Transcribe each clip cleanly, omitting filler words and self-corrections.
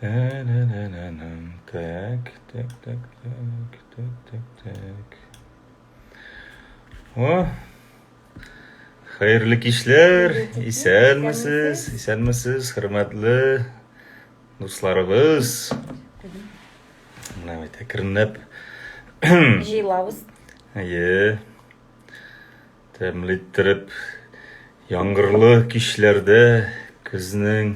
Так, так, так, так, так, так, так. О, хәерле кичләр, исәнмесез, исәнмесез, хөрмәтле дусларыбыз. Менә бит әкренләп җыелабыз. Әйе. Тәмле иттереп яңгырлы кичләрдә көзнең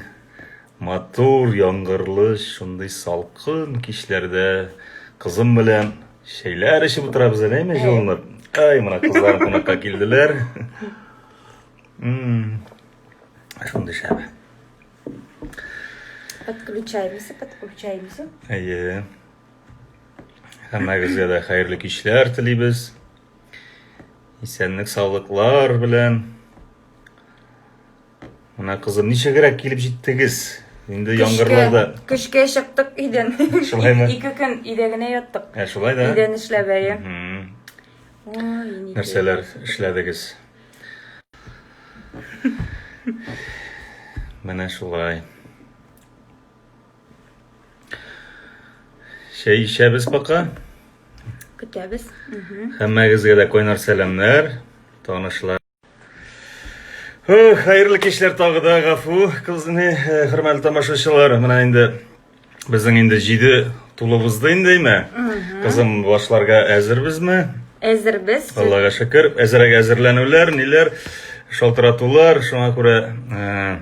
матур яңгырлы шундый салкын кичләрдә кызым белән чәйләр эчеп утырабыз әле, әйме җылынып. Ай, менә кызлар кунакка килделәр. Шундый шәп. Подключаемся, подключаемся. Әйе. Һәммәгезгә дә хәерле кичләр телибез. Исәнлек, саулыклар белән. Менә кызым, ничегрәк килеп җиттегез? Инде яңгырларда. Көчкә чыктык өйдән. Шулаймы? Ике көн өйдә генә яттык. Ә шулай да? Өйдән эшләп, әйе. Ой, Нәрсәләр эшләдегез? Менә шулай. Чәй эчәбез пока. Көтәбез. Һәммәгезгә дә кайнар сәламнәр, танышлар. Хәерле кичләр тагы да, гафу, кызны, э, хөрмәтле тамашачылар. Менә инде безнең инде җиде тулып узды инде, әйме? Кызым, башларга әзербезме? Әзербез. Аллага шөкер, әзерәк әзерләнүләр, ниләр, шалтыратулар, шуңа күрә э,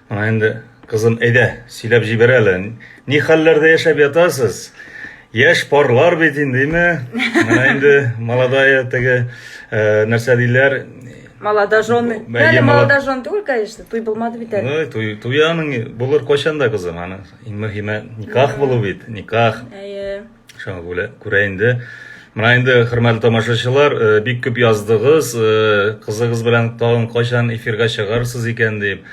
Менә инде, кызым, әйдә, сөйләп җибәр әле. Ни хәлләрдә яшәп ятасыз? Яшь парлар бит инде, име? Менә инде молодая теге э, нәрсә диләр? Молодожены. Әле молодожен түгел, конечно, туй булмады бит әле. Ой, туй, туй аның булыр кайчан да, кызым, аны иң мөһиме никах булу бит, никах. Әйе. Шуңа күрә, күрә инде. Менә инде, хөрмәтле тамашачылар, э, бик күп яздыгыз, э, кызыгыз белән тагын кайчан эфирга чыгарсыз икән дип.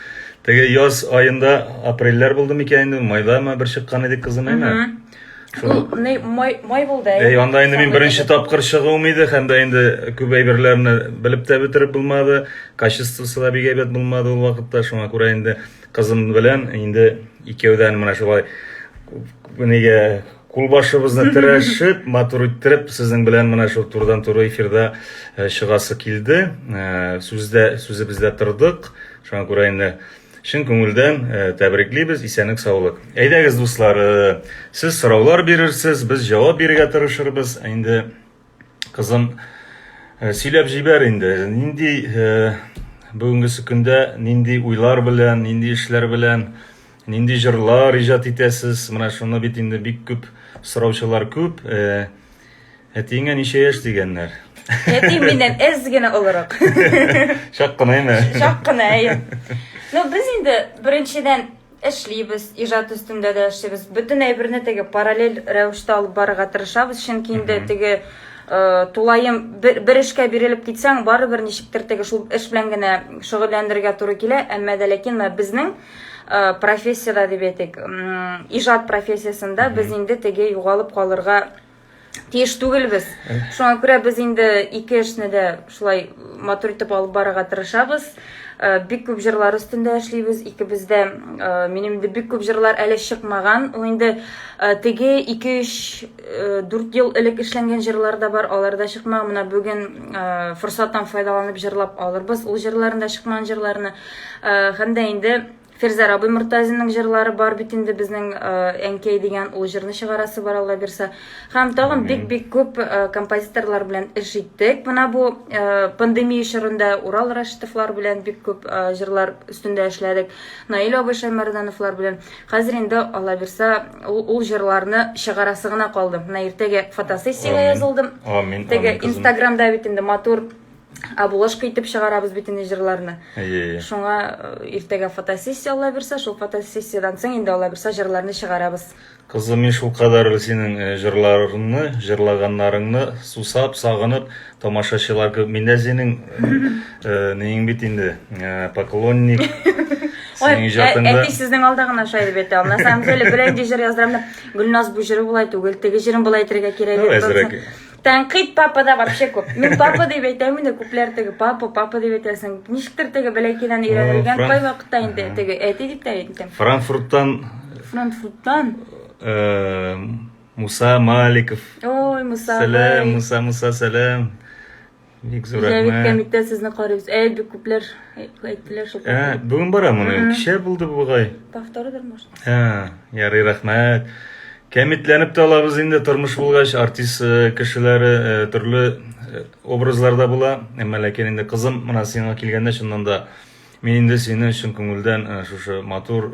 Теге яз аенда апрельләр булды микән инде, майдамы бер чыккан идек кызым, әйме? Шул не май май булды. Әй, анда инде мин беренче тапкыр чыгуым иде, һәм дә инде күп әйберләрне белеп тә бетереп булмады. Качествосы да бик әйбәт булмады ул вакытта, шуңа күрә инде кызым белән инде икәүдән менә шулай нигә Кулбашыбызны терәшеп, матур иттереп, сезнең белән менә шул турыдан-туры эфирда э, чыгасы килде. Э, сүздә, сүзебездә тордык. Шуңа күрә инде чын күңелдән э, тәбриклибез, исәнлек, саулык. Әйдәгез, дуслар, сез сораулар бирерсез, без җавап бирергә тырышырбыз. Инде кызым, сөйләп җибәр инде. Нинди бүгенгесе көндә нинди уйлар белән, нинди эшләр белән Нинди җырлар иҗат итәсез? Менә шуны бит инде бик күп сораучылар күп. Э, әтиеңә ничә яшь дигәннәр? Әти миннән әз генә олырак. Чак кына әйме? Чак кына, әйе. Ну, без инде беренчедән эшлибез, иҗат өстендә дә эшлибез. Бөтен әйберне теге параллель рәвештә алып барырга тырышабыз, чөнки инде теге э, тулаем бер, бер эшкә бирелеп китсәң, барыбер ничектер теге шул эш белән генә шөгыльләнергә туры килә, әмма дә ләкин менә безнең Э, профессияда дип әйтик, иҗат профессиясендә без инде теге югалып калырга тиеш түгелбез. Шуңа күрә без инде ике эшне дә шулай матур итеп алып барырга тырышабыз. Э, бик күп җырлар өстендә эшлибез. Икебез дә э, минем инде бик күп җырлар әле чыкмаган. Ул инде теге 2-3 4 ел элек эшләнгән җырлар да бар, алар да чыкмаган. Менә бүген форсаттан файдаланып җырлап алырбыз ул җырларны да чыкмаган җырларны. Э, һәм дә инде Фирзәр абый Мортазинның җырлары бар бит инде безнең э, Әнкәй дигән ул җырны чыгарасы бар Алла бирсә. Һәм тагын бик-бик күп э, композиторлар белән эш иттек. Менә бу пандемия чорында Урал Рашитовлар белән бик күп җырлар өстендә эшләдек. Наил абый Шәймәрдановлар белән. Хәзер инде Алла бирсә, ул, ул җырларны чыгарасы гына калды. Менә иртәгә фотосессиягә язылдым. Амин. Теге Инстаграмда бит инде матур Обложка итеп чыгарабыз бит инде җырларны. Әйе. Шуңа э, иртәгә фотосессия Алла бирсә, шул фотосессиядән соң инде Алла бирсә җырларны чыгарабыз. Кызым, мин шулкадәр синең э, җырларыңны, җырлаганнарыңны сусап, сагынып, тамашачылар күп. Мин дә синең э, нең бит инде, поклонник. Синең иҗатыңда. Әти сезнең алда гына шулай дип әйтә. На самом деле, берәр җыр яздырам да, Гөлназ бу җыры болай түгел, теге җырын болай әйтергә кирәк. Ну, әзрәк. Тәнкыйть папада вообще күп. Мин папа дип әйтәм инде, күпләр теге папа, папа дип әйтәсең. Ничектер теге бәләкәйдән өйрәнелгән, Франк- кайвакытта инде теге әти дип тә әйтәм. Франкфурттан Франкфурттан. Муса Маликов. Ой, Муса. Сәлам, агай. Муса, Муса, сәлам. Бик зур Җәвит рәхмәт. кәмиттә сезне карыйбыз. Әй, бик күпләр әйттеләр шул. Ә, бүген бара моны. Кичә булды бугай. Повторыдыр, может. Ә, ярый, рәхмәт. Кәмитләнеп тә алабыз инде, тормыш булгач, артист кешеләре төрле образларда була. Әмма ләкин инде кызым, менә сиңа килгәндә чыннан да мин инде сине чын күңелдән шушы матур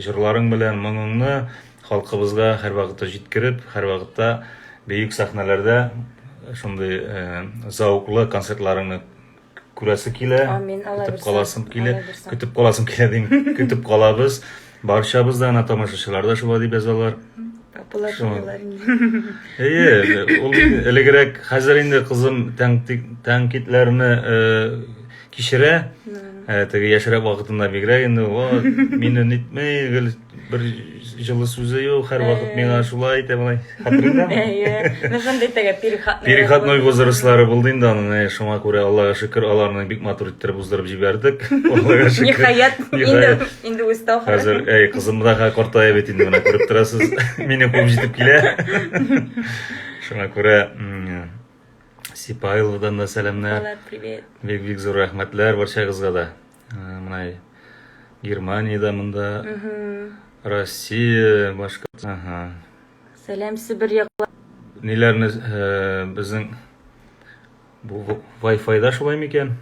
җырларың белән моңыңны халкыбызга һәрвакытта җиткереп, һәрвакытта бөек сәхнәләрдә шундый зәвыклы концертларыңны күрәсе килә. Амин, Алла Көтеп бирсә. каласым килә. Алла бирсә. Көтеп каласым килә дим. Көтеп калабыз. Барчабыз да ана тамашачылар да шулай дип язалар. Папалар Шуңа. шулай инде. Әйе, ул элегрәк хәзер инде кызым тәнкыйтьләрне кичерә. Теге яшьрәк вакытында бигрәк инде, о, мине нитми, гел бер җылы сүзе юк, һәрвакыт миңа шулай әйтә, болай. Хәтереңдәме? Әйе. Ну шундый теге переходной. Переходной возрастлары булды инде аның, әйе, шуңа күрә Аллага шөкер, аларны бик матур иттереп уздырып җибәрдек. Аллага шөкер. Ниһаять, инде Ниһаять. инде үсте ахры. Хәзер, әй, кызым да картая бит инде, менә күреп торасыз. Мине куып җитеп килә. Шуңа күрә Сипайловдан да сәламнәр. Алар, привет. Бик-бик зур рәхмәтләр барчагызга да. Менә Германиядә монда, Россия, башка. Ага. Сәлам Себер яклар. Ниләрне безнең бу Wi-Fi-да шулай микән?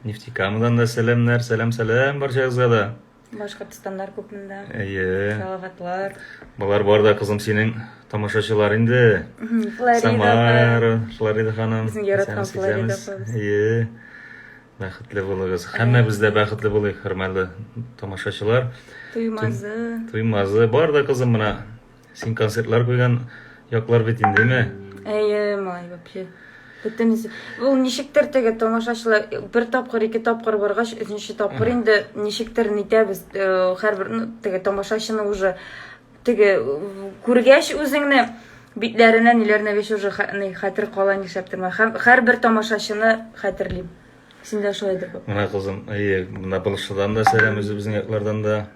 Нефтекамадан да сәламнәр, сәлам, сәлам барчагызга да. Башкортстаннар күп монда. Әйе. Салаватлар. Болар бар да, кызым, синең тамашачылар инде. Флорида. Самара, Флорида ханым. Безнең яраткан Исәнмесез, Флорида исәнмесез. апабыз. Әйе. Бәхетле булыгыз. Һәммәбез дә бәхетле булыйк, хөрмәтле тамашачылар. Туймазы. Туймазы. Бар да, кызым, менә син концертлар куйган яклар бит инде, әйме? Әйе, малай, вообще. Бөтенесе. Ул ничектер теге тамашачылар бер тапкыр, ике тапкыр баргач, өченче тапкыр инде ничектер нитәбез. Һәрбер, ну, теге тамашачыны уже теге күргәч үзеңне битләренә, ниләренә вещь уже хәтер кала нишләптер. Һәрбер тамашачыны хәтерлим. Син дә шулайдыр бу. Менә кызым, әйе, менә Былышыдан да сәлам үзебезнең яклардан да.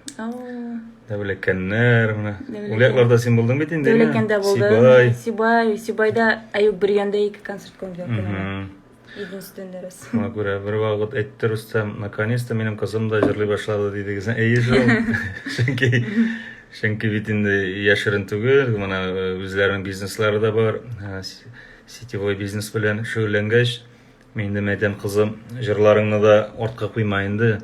Дәүләкәннәр, менә. Ул якларда син булдың бит инде. Дәүләкәндә булдым. Сибай. Сибай, Сибайда Аюк Бөрьяндә ике концерт куйдым. Единственный раз. Шуңа күрә бер вакыт әйтте Рөстәм, наконец-то минем кызым да җырлый башлады дидегез. Әйе шул. Чөнки чөнки бит инде яшерен түгел, менә үзләренең бизнеслары да бар. Сетевой бизнес белән шөгыльләнгәч, Мин инде мәйтәм, кызым, җырларыңны да артка куйма инде.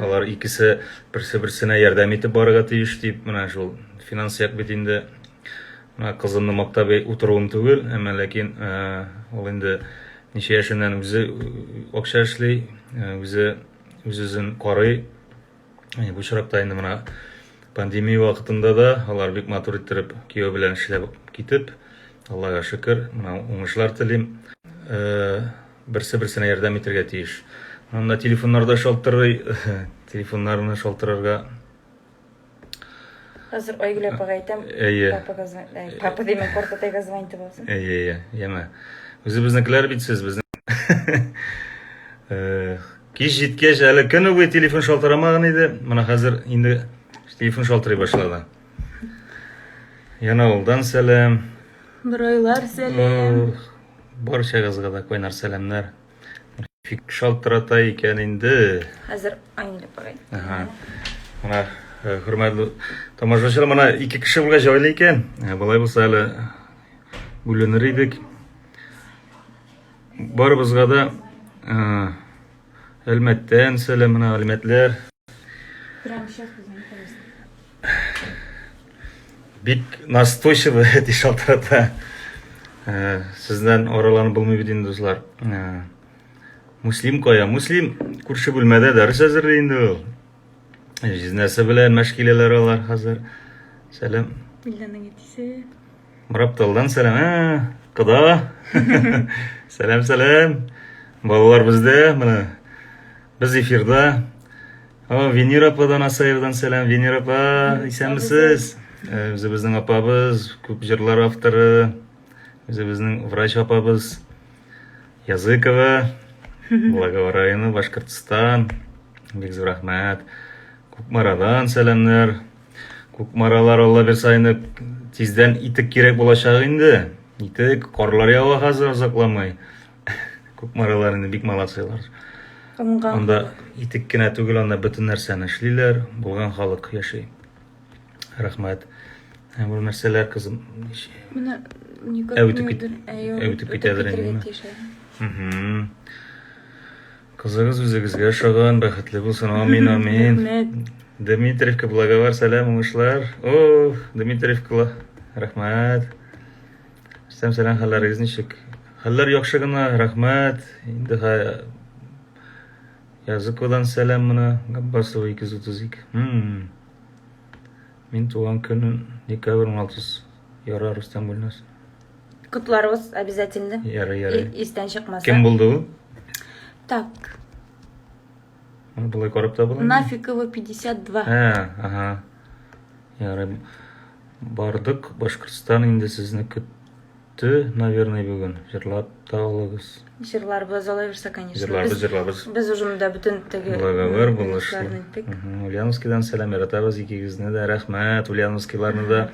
Алар икесе берсе берсенә ярдәм итеп барырга тиеш дип, менә шул финанс як бит инде. Менә кызымны мактап утыруым түгел, әмма ләкин ул инде ничә яшеннән үзе акча эшли, үзе үз-үзен карый. Бу очракта инде менә пандемия вакытында да алар бик матур иттереп кияү белән эшләп китеп, Аллага шөкер, менә уңышлар телим. Берсе берсенә ярдәм итәргә тиеш. Монда телефоннар да шалтырый, телефоннарны шалтырырга. Хәзер Айгөл апага әйтәм. Әйе. Папага звонить. Папа димән, картатайга звонить алсын. Әйе, әйе, яме. Үзебезнекеләр бит сез, безнең. Кич җиткәч, әле көне буе телефон шалтырамаган иде. Менә хәзер инде телефон шалтырый башлады. Янаулдан сәлам. Бройлар сәлам. Барчагызга да кайнар сәламнәр. Фик шалтырата икән инде. Хәзер Айнель апагай. Ага. Менә хөрмәтле тамашачылар, менә ике кеше булгач җайлы икән. Болай булса әле бүленер идек. Барыбызга да Әлмәттән сәлам, менә әлмәтләр. Прямо сейчас позвоню, пожалуйста. Бик настойчиво әти шалтырата. Сездән араланып булмый бит инде, дуслар. Муслим кая? Муслим күрше бүлмәдә дәрес әзерли инде ул. Җизнәсе белән мәш киләләр алар хәзер. Сәлам. Илданың әтисе. Морапталдан сәлам. Ә, кода. Сәлам, сәлам. Балалар бездә, менә без эфирда. О, Венера ападан Асаевадан сәлам. Венера апа, исәнмесез? Үзебезнең апабыз, күп җырлар авторы. Үзебезнең врач апабыз Языкова, Благова районы, Башкортстан. Бик зур рәхмәт. Кукмарадан сәламнәр. Кукмаралар Алла бирса инде тиздән итек кирәк булачак инде. Итек, карлар ява хәзер озакламый. Кукмаралар инде бик молодцылар. Уңган. Анда итек кенә түгел, анда бөтен нәрсәне эшлиләр, булган халык яши. Рәхмәт. Ә бу нәрсәләр, кызым? Менә никак Ә, үтеп кит- Әйе, ә, үтеп китәдер инде, китәргә ме? тиеш, әйе. Мгм. Кызыгыз үзегезгә ошаган, бәхетле булсын. Амин, амин. Рәхмәт. Дмитриевка благовар, сәлам, уңышлар. О, Дмитриевка, рәхмәт. Рөстәм, сәлам, хәлләрегез ничек? Хәлләр яхшы гына, рәхмәт. Инде ха Языковадан сәлам менә, Габбасова 232. М. Мин туган көнем декабрь 16. Ярар, Рөстәм Гөлназ. Котларбыз обязательно. Ярый, ярый. Истән чыкмаса. Кем булды ул? Так, Аны болай карап та була. Нафикова 52. Ә, ага. Ярый. Бардык, Башкортстан инде сезне көтте, наверное, бүген. Җырлап та алыгыз. Җырларбыз алай булса, конечно. Җырларбыз, Без- җырларбыз. Без уже монда бөтен теге Благовар минутларны булышлы. әйттек. Мгм. Ульяновскийдан сәлам яратабыз икегезне дә. Рәхмәт Ульяновскийларны да.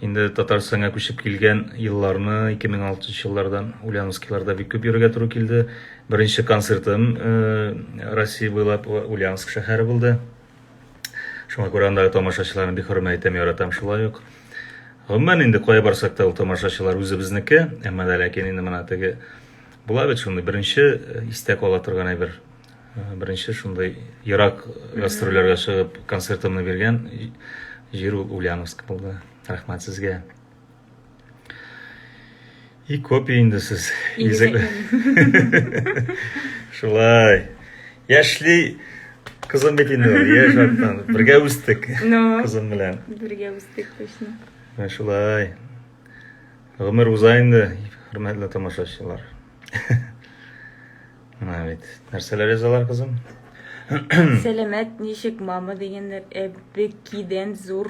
Инде Татарстанга күчеп килгән елларны, 2006 еллардан Ульяновскийларда бик күп йөрергә туры килде. Беренче концертым э, Россия буйлап Ульяновск шәһәре булды. Шуңа күрә андагы тамашачыларны бик хөрмәт итәм, яратам шулай ук. Гомумән инде кая барсак та ул тамашачылар үзебезнеке, әмма дә ләкин инде менә теге була бит шундый беренче э, истә кала торган әйбер. Э, Беренче шундый ерак гастрольләргә чыгып концертымны биргән җир ул Ульяновск булды. Рәхмәт сезгә. И копия инде сез. Игезәкләр. Шулай. Яшьли кызым бит инде ул, яшь вакыттан. Бергә үстек Ну, кызым белән. бергә үстек точно. Менә шулай. Гомер уза инде, хөрмәтле тамашачылар. Менә бит. Нәрсәләр язалар, кызым? Сәламәт ничек мама дигәннәр. Әбекидән зур.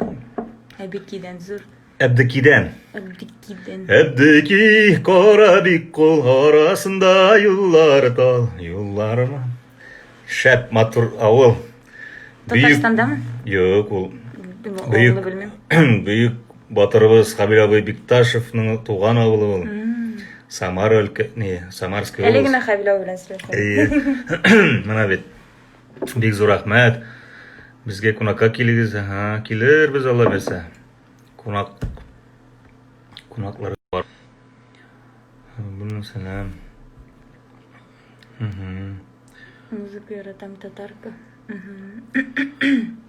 Әбекидән зур. Әбдекидән. Әбдекидән. Әбдеки кара бик кул арасында юллар тал, юллармы? Шәп матур авыл. Бөек- Татарстандамы? Юк, ул Авылны бөек белмим. бөек батырыбыз Хабил абый Бикташевның туган авылы ул. Самара өлкә, не, Самарская Әле область. генә Хабил абый белән сөйләштем. Әйе. Менә бит. Бик зур рәхмәт. Безгә кунакка килегез. Ага, килербез Алла бирсә. Кунак кунаклар бар. Бүген сәлам. Мгм. Музыка яратам татарка.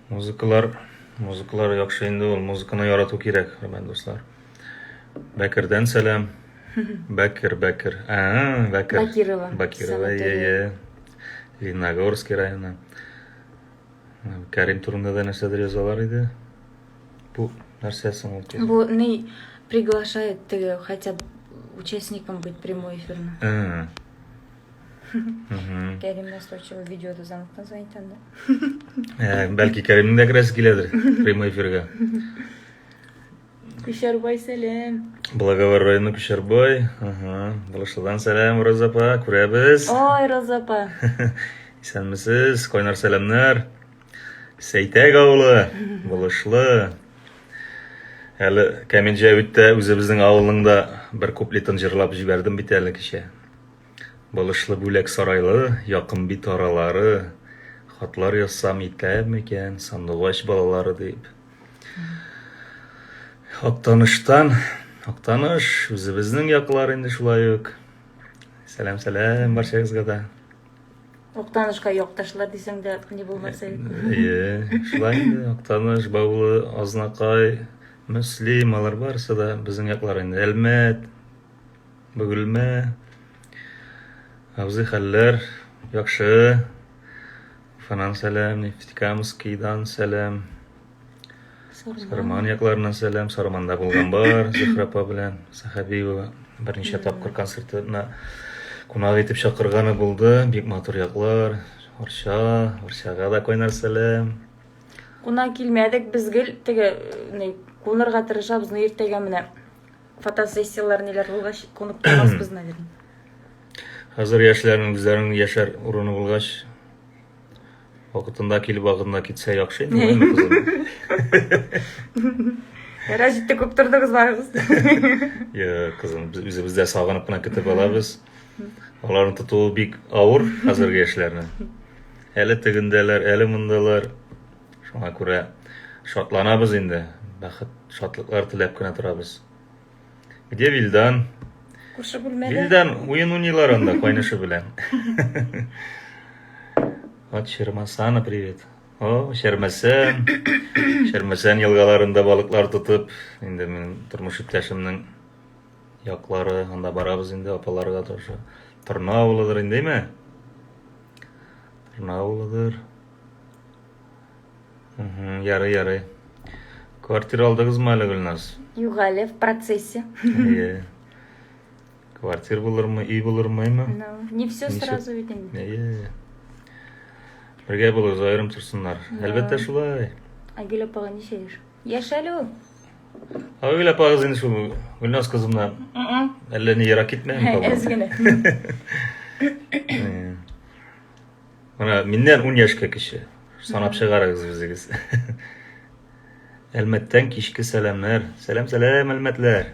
Музыкалар, музыкалар яхшы инде ул. Музыканы ярату кирәк, хөрмәтле дуслар. Бәкердән сәлам. Бәкер, Бәкер. А, Бәкер. Бакирова. Бакирова, Санаторий. е, е. Лениногорский районы. Кәрим турында да нәрсәдер язалар иде. Бу нәрсә соң ул? кызым? Бу ни приглашает теге хотя бы участником быть прямой эфирный. А. Мгм. Кәрим настойчиво видеода звоноктан звонит анда. Ә, бәлки Кәримнең дә керәсе киләдер прямой эфирга. Күчәрбай сәлам. Благовар районы Күчәрбай. Ага. Булышлыдан сәлам, Роза апа, күрәбез. Ой, Роза апа. Исәнмесез, кайнар сәламнәр. Сәйтәк авылы, Булышлы. Әле Камил Җәвиттә үзебезнең авылның да бер куплетын җырлап җибәрдем бит әле кичә. Булышлы бүләк сарайлы, якын бит аралары. Хатлар язсам итә микән, сандугач балалары дип. Актаныштан, Актаныш, үзебезнең яклар инде шулай ук. Сәлам, сәлам барчагызга да. Актанышка якташлар дисәң дә ни булмас әле. Әйе, шулай инде. Актаныш, Баулы, Азнакай, Мөслим, алар барысы да безнең яклар инде. Әлмәт, Бөгелмә. Абзый хәлләр яхшы. Уфадан сәлам, Нефтекамскийдан сәлам. Сарман якларыннан сәлам. Сарманда булган бар, Зөһрә апа белән Сәхәбиева берничә тапкыр концертына кунак итеп чакырганы булды. Бик матур яклар. Арча, Арчага да кайнар сәлам. Кунак килмәдек, без гел теге ни кунырга тырышабыз, но иртәгә менә. Фотосессияләр ниләр булгач, кунып тормасбыз, наверное. Хәзер яшьләрнең үзләренең яшәр урыны булгач, вакытында килеп, вакытында китсә яхшы инде, шулаймы, кызым? Ярар, җитте, күп тордыгыз барыгыз. Юк, кызым, без үзебез дә сагынып кына көтеп алабыз. Аларны тотуы бик авыр хәзерге яшьләрне. Әле тегендәләр, әле мондалар. Шуңа күрә шатланабыз инде. Бәхет, шатлыклар теләп кенә торабыз. Где Вилдан? Күрше бүлмәдә. Вилдан уен уйныйлар анда кайнышы белән. От Чермасана привет. О, Чермәсән. Чермәсән елгаларында балыклар тотып, инде минем тормыш иптәшемнең яклары, анда барабыз инде апаларга тоже. Торна авылыдыр инде, әйме? Торна авылыдыр. Ярый, ярый. Квартира алдыгызмы әле, Гөлназ? Юк әле, в процессе. Әйе. Квартир булырмы, өй булырмы, әйме? Ну, не все сразу бит инде. Әйе. Бергә булыгыз, аерым торсыннар. Әлбәттә шулай. Айгөл апага ничә яшь? Яшь әле ул. Айгөл апагыз инде шул Гөлназ кызымнан әллә ни ерак китмәгән. Әз генә. Менә миннән 10 яшькә кече. Санап чыгарыгыз үзегез. Әлмәттән кичке сәламнәр. Сәлам, сәлам, Әлмәтләр.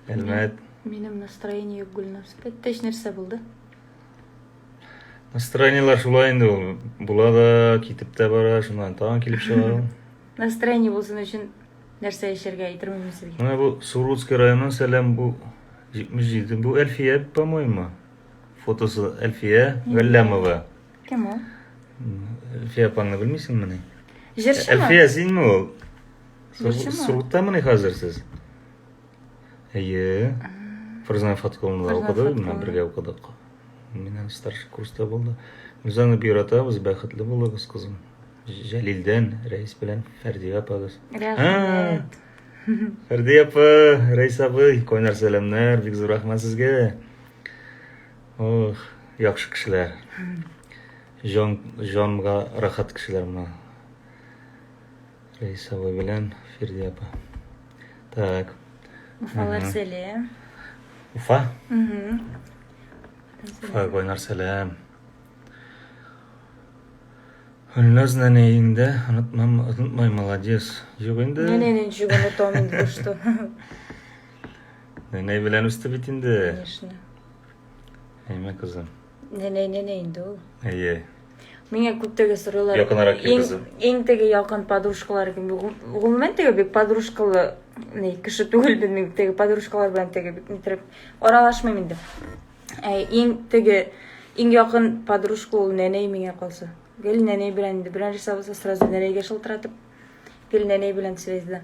Әлмәт. Минем настроение юк, Гөлназ. Бәттәч нәрсә булды? Настроениеләр шулай инде ул. Була да, китеп тә бара, шуннан тагын килеп чыга ул. Настроение булсын өчен нәрсә эчәргә әйтермен мин сезгә. Менә бу Сурутский районыннан сәлам, бу 77. Бу Әлфия, по-моему. Фотосы Әлфия Галләмова. Кем ул? Әлфия апаңны белмисеңмени? Җырчымы? Әлфия синме ул? Җырчымы? Сургуттамыни хәзер сез? Әйе. Фарзана Фаткуловна укыды, менә бергә укыдык. Миннән старший курста булды. Без аны бик яратабыз, бәхетле булыгыз, кызым. Җәлилдән, Рәис белән Фәрдия апагыз. Рәхмәт. Фәрдия апа, Рәис абый, кайнар сәламнәр, бик зур рәхмәт сезгә. Ох, яхшы кешеләр. Җан, җанга рәхәт кешеләр менә. Рәис абый белән Фирдия апа. Так. Уфалар сәлам. Уфа? Угу. Уфа, кайнар сәлам. Гөлназ нәнәеңдә онытмам, онытмай, молодец. Юк инде. Нәнәйне ничек онытам инде, что? Нәнәй белән үсте бит инде. Конечно. Әйме, кызым. Нәнәй, нәнәй инде ул. Әйе. Миңа күп теге сорыйлар. Якынрак кил, кызым. Иң теге якын подружкалар кем? Гомумән теге бик подружкалы ни кеше түгел бит мин теге подружкалар белән теге бик нитрәк аралашмыйм инде. Ә иң теге иң якын подружка ул нәнәй миңа калса. Гел нәнәй белән инде берәр нәрсә булса сразу нәнәйгә шылтыратып, гел нәнәй белән связьда.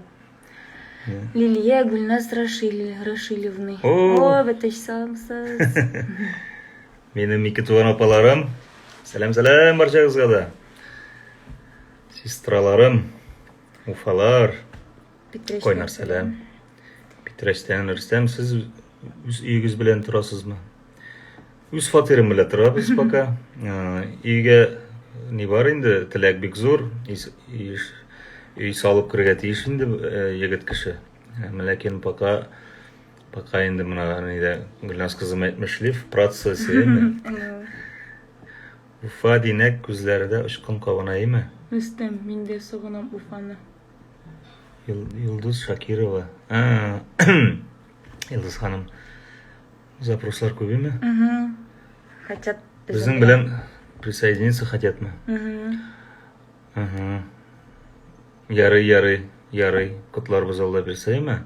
Лилия Гөлназ Рашил, Рашилевны. О, бәтәч саламсыз. Минем ике туган апаларым. Сәлам, сәлам барчагызга да. Сестраларым, Уфалар. Кайнар сәлам. Питрәчтән Рөстәм, сез үз өегез белән торасызмы? Үз фатирым белән торабыз пока. Өйгә ни бар инде, теләк бик зур. Өй салып керергә тиеш инде егет кеше. Ләкин пока пока инде менә нидә Гөлназ кызым әйтмешли, в процессе. Уфа динәк күзләре дә очкын кабына име? Рөстәм, мин дә сагынам Уфаны. Йолдыз Шакирова. Йолдыз ханым. Запрослар күбеме? Угу. Хотят безнең белән присоединиться хотятмы? Угу. Угу. Ярый, ярый, ярый. Котларбыз Алла бирсә, әйме?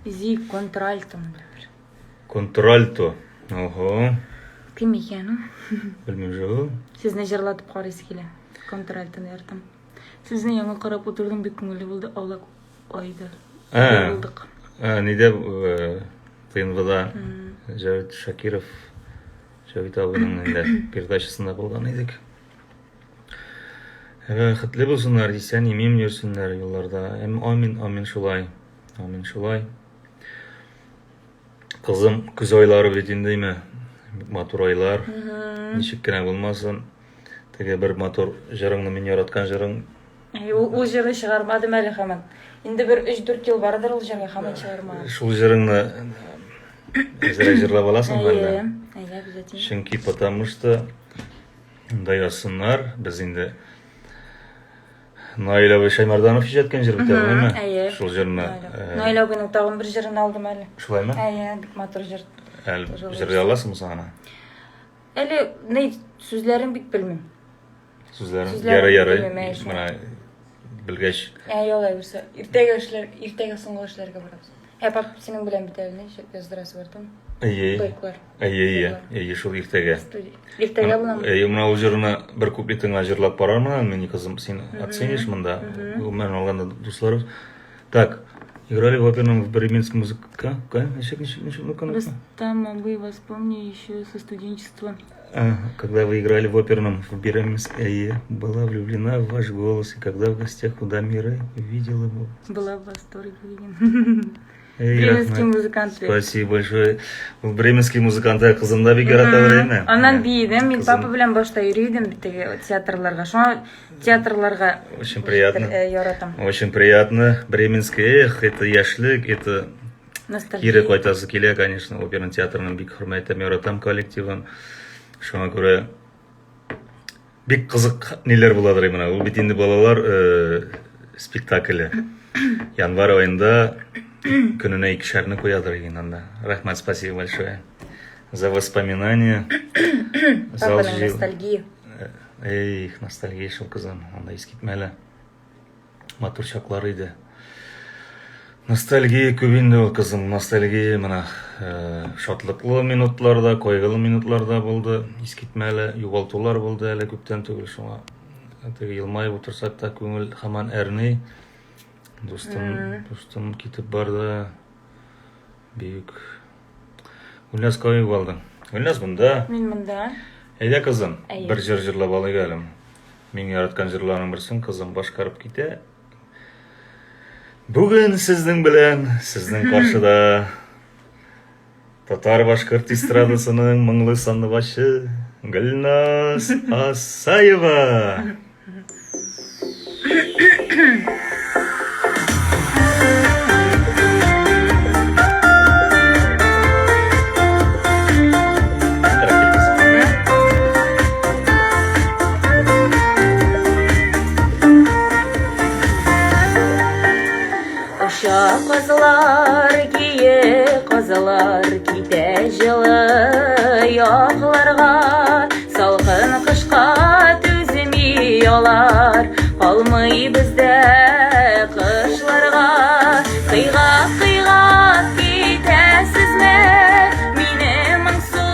Зи контральто. Контральто. Ого. Кем икән ул? Белмим же ул. Сезне җырлатып карыйсы килә. Контральтоны яратам. Сезне яңа карап утырдым, бик күңелле булды. Аулак айда. Ә, Булдык. Ә, нидә ТНВда Җавит Шакиров, Җавит абыйның инде передачасында булган идек. Бәхетле булсыннар, исән имин йөрсеннәр юлларда. Амин, амин шулай. Амин шулай. Кызым, көз айлары бит инде, име? Матур айлар. Ничек кенә булмасын. Теге бер матур җырыңны, мин яраткан җырың. Ул җырны чыгармадым әле һаман. Инде бер 3-4 ел бардыр ул җырга һаман чыгармадым. Шул җырыңны әзрәк җырлап аласыңмы әллә? Әйе, әйе, обязательно. Чөнки потому что монда язсыннар, без инде Наил абый Шаймарданов иҗаткан җыр бит әле, әйеме? Әйе. Шул җырны. Наил абыйның тагын бер җырын алдым әле. Шулаймы? Әйе, бик матур җыр. Әле җырлый аласыңмы соң аны? Әле ни сүзләрен бик белмим. Сүзләрен ярый ярый. Менә белгәч. Әй, алай булса, иртәгә эшләр, иртәгә соңгы эшләргә барабыз. Ә пап синең белән бит әле яздырасы бар там. Әйе. Бэклар. Әйе, әйе. Әйе, шул иртәгә. Иртәгә буламы? Әйе, менә ул җырны бер куплетын гына җырлап барармын, мин кызым, син оценишь монда. Гомумән алганда дусларыбыз. Так, играли в оперном в Бременском музыка. Ничек, ничек, ничек, ну-ка, ну-ка. Рустам абый, вас помню еще со студенчества. Когда вы играли в оперном в Бременске, была влюблена в ваш голос, и когда в гостях у Дамиры увидела его. Была в восторге, видимо. Бременские музыканты. Спасибо большое. Бременские музыканты кызым да бик ярата время. Аннан биедем, мин папа белән башта йөри идем теге театрларга. Шуңа театрларга очень приятно. Яратам. Очень приятно. Бременский, эх, это яшьлек, это Ностальгия. Кире кайтасы килә, конечно, оперный театрның бик хөрмәт итәм, яратам коллективын. Шуңа күрә бик кызык ниләр буладыр менә. Ул бит инде балалар спектакле. Январь аенда көненә икешәрне куядыр инде анда. Рәхмәт, спасибо большое за воспоминания. Папаның ностальгия. Эх, ностальгия шул кызым, анда искитмәле. Матур чаклар иде. Ностальгия күп инде ул, кызым, ностальгия менә шатлыклы минутлар да, кайгылы минутлар да булды, искитмәле югалтулар булды әле күптән түгел, шуңа теге елмаеп утырсак та күңел һаман әрни. Дустым, дустым китеп барды. Бөек. Гөлназ кая югалдың? Гөлназ монда. Мин монда. Әйдә, кызым, бер җыр җырлап алыйк әле. Мин яраткан җырларның берсен кызым башкарып китә. Бүген сезнең белән, сезнең каршыда татар-башкорт эстрадасының моңлы сандугачы Гөлназ Асаева. Оча казлар, кие казлар, китә җылы якларга. Салкын кышка түзми алар, калмый бездә кышларга. Кыйгак-кыйгак китәсезме, мине моңсу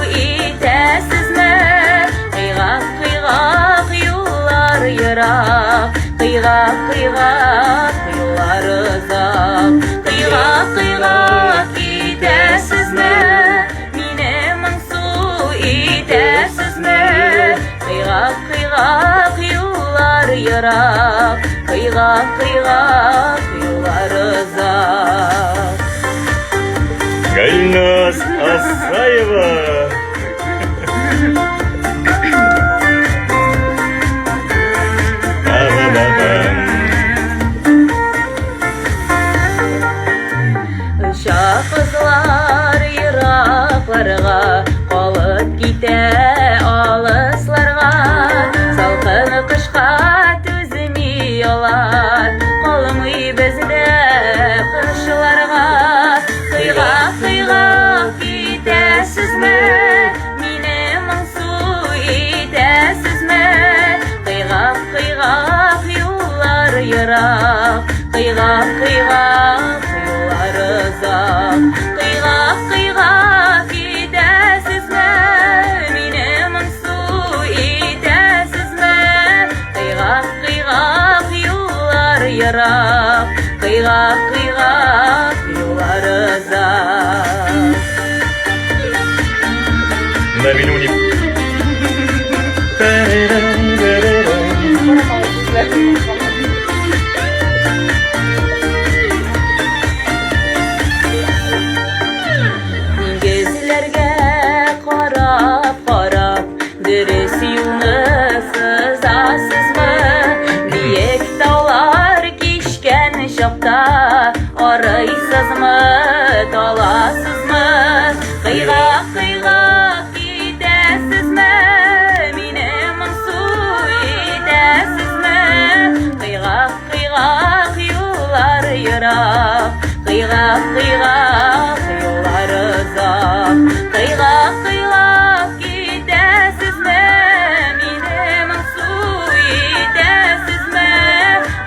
итәсезме? Кыйгак-кыйгак юллар ерак, кыйгак-кыйгак юллар озак. Кыйгак-кыйгак китәсезме, Мине моңсу итәсезме? Кыйгак-кыйгак юллар ерак, кыйгак-кыйгак юллар озак. Гөлназ Асаева. Оча кызлар еракларга, калып китә алысларга. Салкын кышка түзми алар, калмый бездә кышларга. Кыйгак-кыйгак китәсезме, мине моңсу итәсезме? Кыйгак-кыйгак юллар ерак, кыйгак-кыйгак юллар озак. Кыйгак-кыйгак китәсезме, мине моңсу итәсезме? Кыйгак-кыйгак юллар ерак, кыйгак-кыйгак юллар озак. Менә минем уник. Кыйгак, кыйгак, юллар озак. Кыйгак, кыйгак китәсезме? Мине моңсу итәсезме?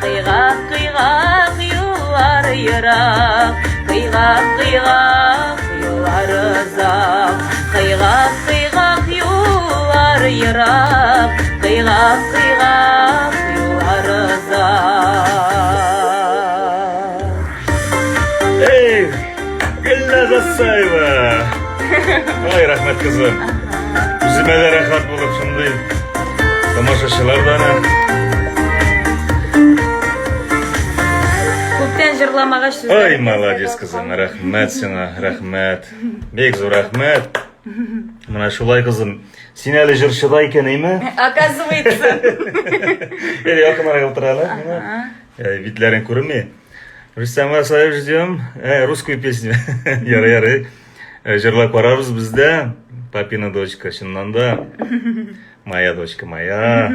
Кыйгак, кыйгак, юллар ерак. Кыйгак, кыйгак, юллар озак. Кыйгак, кыйгак, юллар ерак. Кыйгак, кыйгак, юллар озак. Эй, Гөлназ Асаева! Ай, рәхмәт, кызым. Үземә дә рәхәт булып шундый тамашачылар да әнә. Күптән җырламагач сүзләр. Ай, молодец, кызым. Рәхмәт сиңа, рәхмәт. Бик зур рәхмәт. Менә шулай, кызым. Син әле җырчыда икән, әйме? Оказывается. Әле якынрак утыр әле. Менә. Битләрең күренми. Рөстәм Асаев ждем. Русскую песню. Ярый, ярый. Җырлап карарбыз бездә. Папина дочка, чыннан да. Моя дочка, моя.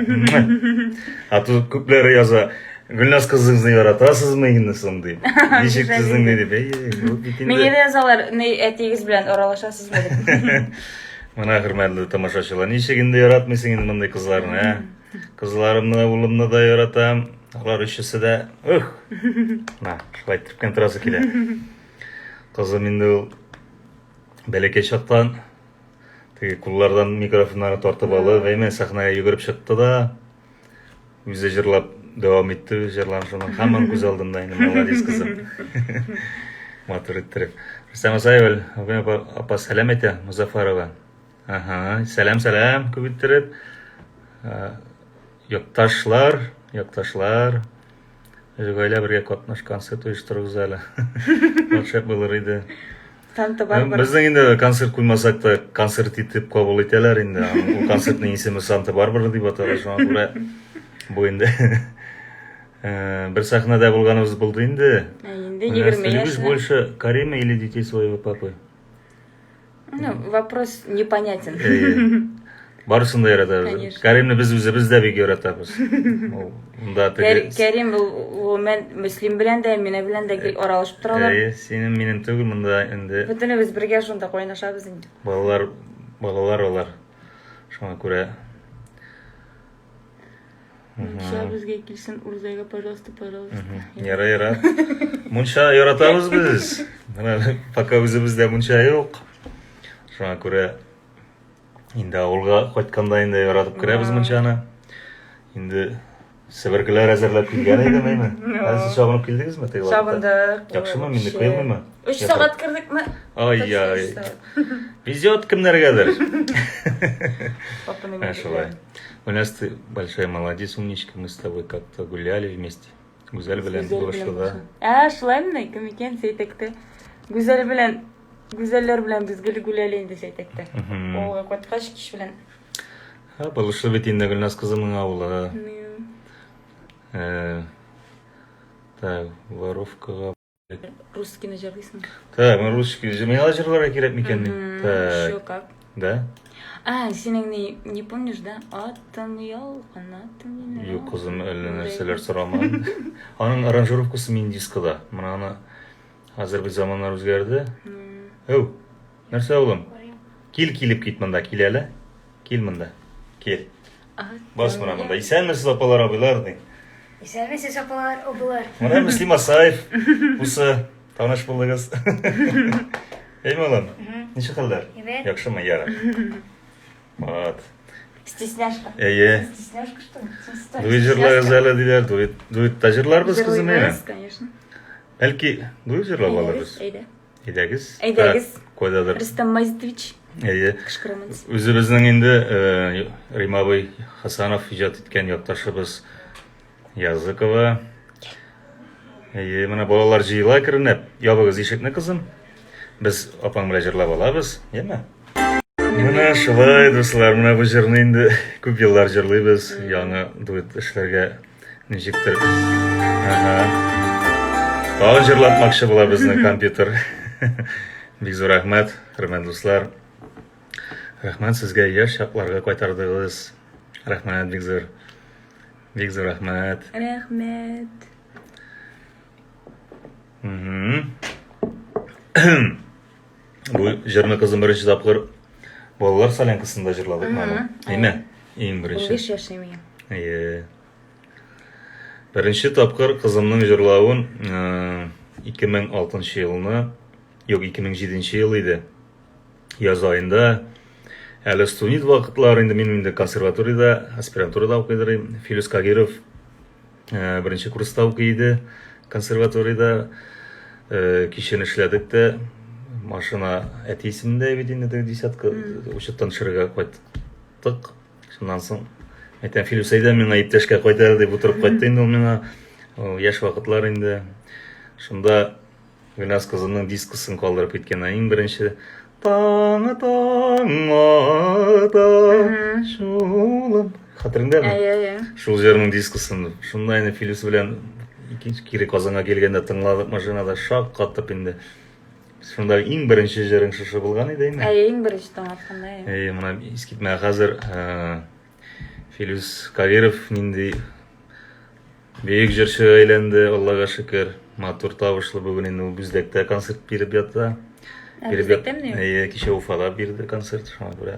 А тут күпләре яза. Гөлназ кызыгызны яратасызмы инде соң дип. Ничек сезнең ни дип. Әй, бу бит инде. Миңа дә язалар, ни әтиегез белән аралашасызмы дип. Менә хөрмәтле тамашачылар, ничек инде яратмыйсың инде мондый кызларны, ә? Кызларымны, улымны да яратам. Алар өчесе дә, ух. Менә, шулай итеп кенә торасы килә. Кызым инде ул бәләкәй чактан теге куллардан микрофоннарны тартып алып, әйме сәхнәгә йөгереп чыкты да, үзе җырлап дәвам итте җырларын шуның һаман күз алдында инде молодец кызым. Матур иттереп. Рөстәм Асаев, апа, апа сәлам әйтә Музафарова. Ага, сәлам, сәлам күп иттереп. Якташлар, якташлар. Гаилә бергә катнаш концерт оештырыгыз әле. Шәп булыр иде. Санта Барбара. Безнең инде концерт куймасак та концерт итеп кабул итәләр инде. Ул концертның исеме Санта Барбара дип атала, шуңа күрә бу инде бер сәхнәдә булганыбыз булды инде. Инде 20 Ты любишь яшенә. больше Карима или детей своего папы? Ну, вопрос непонятен. Әйе. Барысын да яратабыз. Конечно. Каримны без үзебез дә бик яратабыз. Ул Монда теге Кәрим ул гомумән Мөслим белән дә, Әминә белән дә гел аралашып торалар. Әйе, синең минем түгел монда инде Бөтенебез бергә шунда кайнашабыз инде. балалар балалар алар. Шуңа күрә Мунча безгә килсен, Урзайга, пожалуйста, пожалуйста. Яра, яра. Мунча яратабыз без. Менә пока үзебездә мунча юк. Шуңа күрә инде авылга кайтканда инде яратып керәбез мунчаны. Инде себеркеләр әзерләп килгән идем, әйме? Әле сез чабынып килдегезме теге вакытта? Чабындык. Яхшымы, мине коелмыймы? Өч сәгать кердекме? Ай-яй. Везет кемнәргәдер. Папаның Ә, шулай. У нас ты большая молодец, умничка. Мы с тобой как-то гуляли вместе. Гүзәл белән булышты да. Ә, шулаймы? Кем икән Сәйтәктә? Гүзәл белән Гүзәлләр белән без гел гуляли инде Сәйтәктә. Авылга кайткач кич белән. Ха, булышты бит инде Гөлназ кызымның авылы. Так, воровкага. Русскийны җырлыйсың. Так, мин русский. Миңа да җырларга кирәк микән ни? Еще Так. как. Да? А, синең не, не помнишь, да? Аттым ялган, аттым генерал. Юк, кызым, әллә нәрсәләр сорама. Аның аранжировкасы мин дискода. Менә аны хәзер бит заманнар үзгәрде. Әү, нәрсә улым? Кил, килеп кит монда, кил әле. Кил монда. Кил. Бас менә монда. Исәнмесез, апалар, абыйлар, ди. Исәнмесез, апалар, абыйлар. Менә Мөслим Асаев. Бусы, таныш булдыгыз. Әй, малым, ничек хәлләр? Әйбәт. Яхшымы, ярар. Вот. Стесняшка. Әйе. Стесняшка, что ли? Стесняшка. Дуэт җырларбыз әле диләр. Дуэт, дуэтта җырларбыз, кызым, әйме? Җырлыйбыз, конечно. Бәлки, дуэт җырлап алырбыз. Әйдә. Әйдәгез. Әйдәгез. Так, Кайдадыр. Рөстәм Мазитович, Әйе. кычкырамыз. Үзебезнең инде Рим абый Хасанов иҗат иткән якташыбыз Языкова. Әйе, менә балалар җыела әкренләп. Ябыгыз ишекне, кызым. Без апаң белән җырлап алабыз, яме? Менә шулай, дуслар, менә бу җырны инде күп еллар җырлыйбыз. Яңа дуэт эшләргә ничектер. Ага. Тагын җырлатмакчы була безнең компьютер. Бик зур рәхмәт, хөрмәтле дуслар. Рәхмәт сезгә яшь чакларга кайтардыгыз. Рәхмәт бик зур. Бик зур рәхмәт. Рәхмәт. Мгм. Бу җырны кызым беренче тапкыр балалар солянкасында җырладык моны. Әйме? Иң беренче. 15 яшь миңа. Әйе. Беренче тапкыр кызымның җырлавын 2006 елны, юк, 2007 ел иде. Яз аенда әле студент вакытлар инде мин инде консерваториядә, аспирантурада укыйдыр идем. Филүс Кагиров беренче курста укый иде консерваториядә. Кичен эшләдек тә, машина әти исемендә бит инде теге десятка учеттан төшерергә кайттык. Шуннан соң әйтәм, Филүс, әйдә миңа иптәшкә кайт әле дип утырып кайтты инде ул миңа. Ул яшь вакытлар инде. Шунда Гөлназ кызының дискысын калдырып киткән. Иң беренче таң таң ата шулым. Хәтереңдәме? Әйе, әйе. Шул җырның дискысын. Шунда инде Филүс белән икенче кире Казанга килгәндә тыңладык машинада шак катып инде. Шунда иң беренче җырың шушы булган иде инде. Әйе, иң беренче тыңлатканда. Әйе, менә искитмә хәзер Филүс Кавиров нинди Бөек җырчыга әйләнде, Аллага шөкер. Матур тавышлы бүген инде ул Бүздәктә концерт биреп ята. Ә, Бүздәктәме? Әйе, кичә Уфада бирде концерт, шуңа күрә.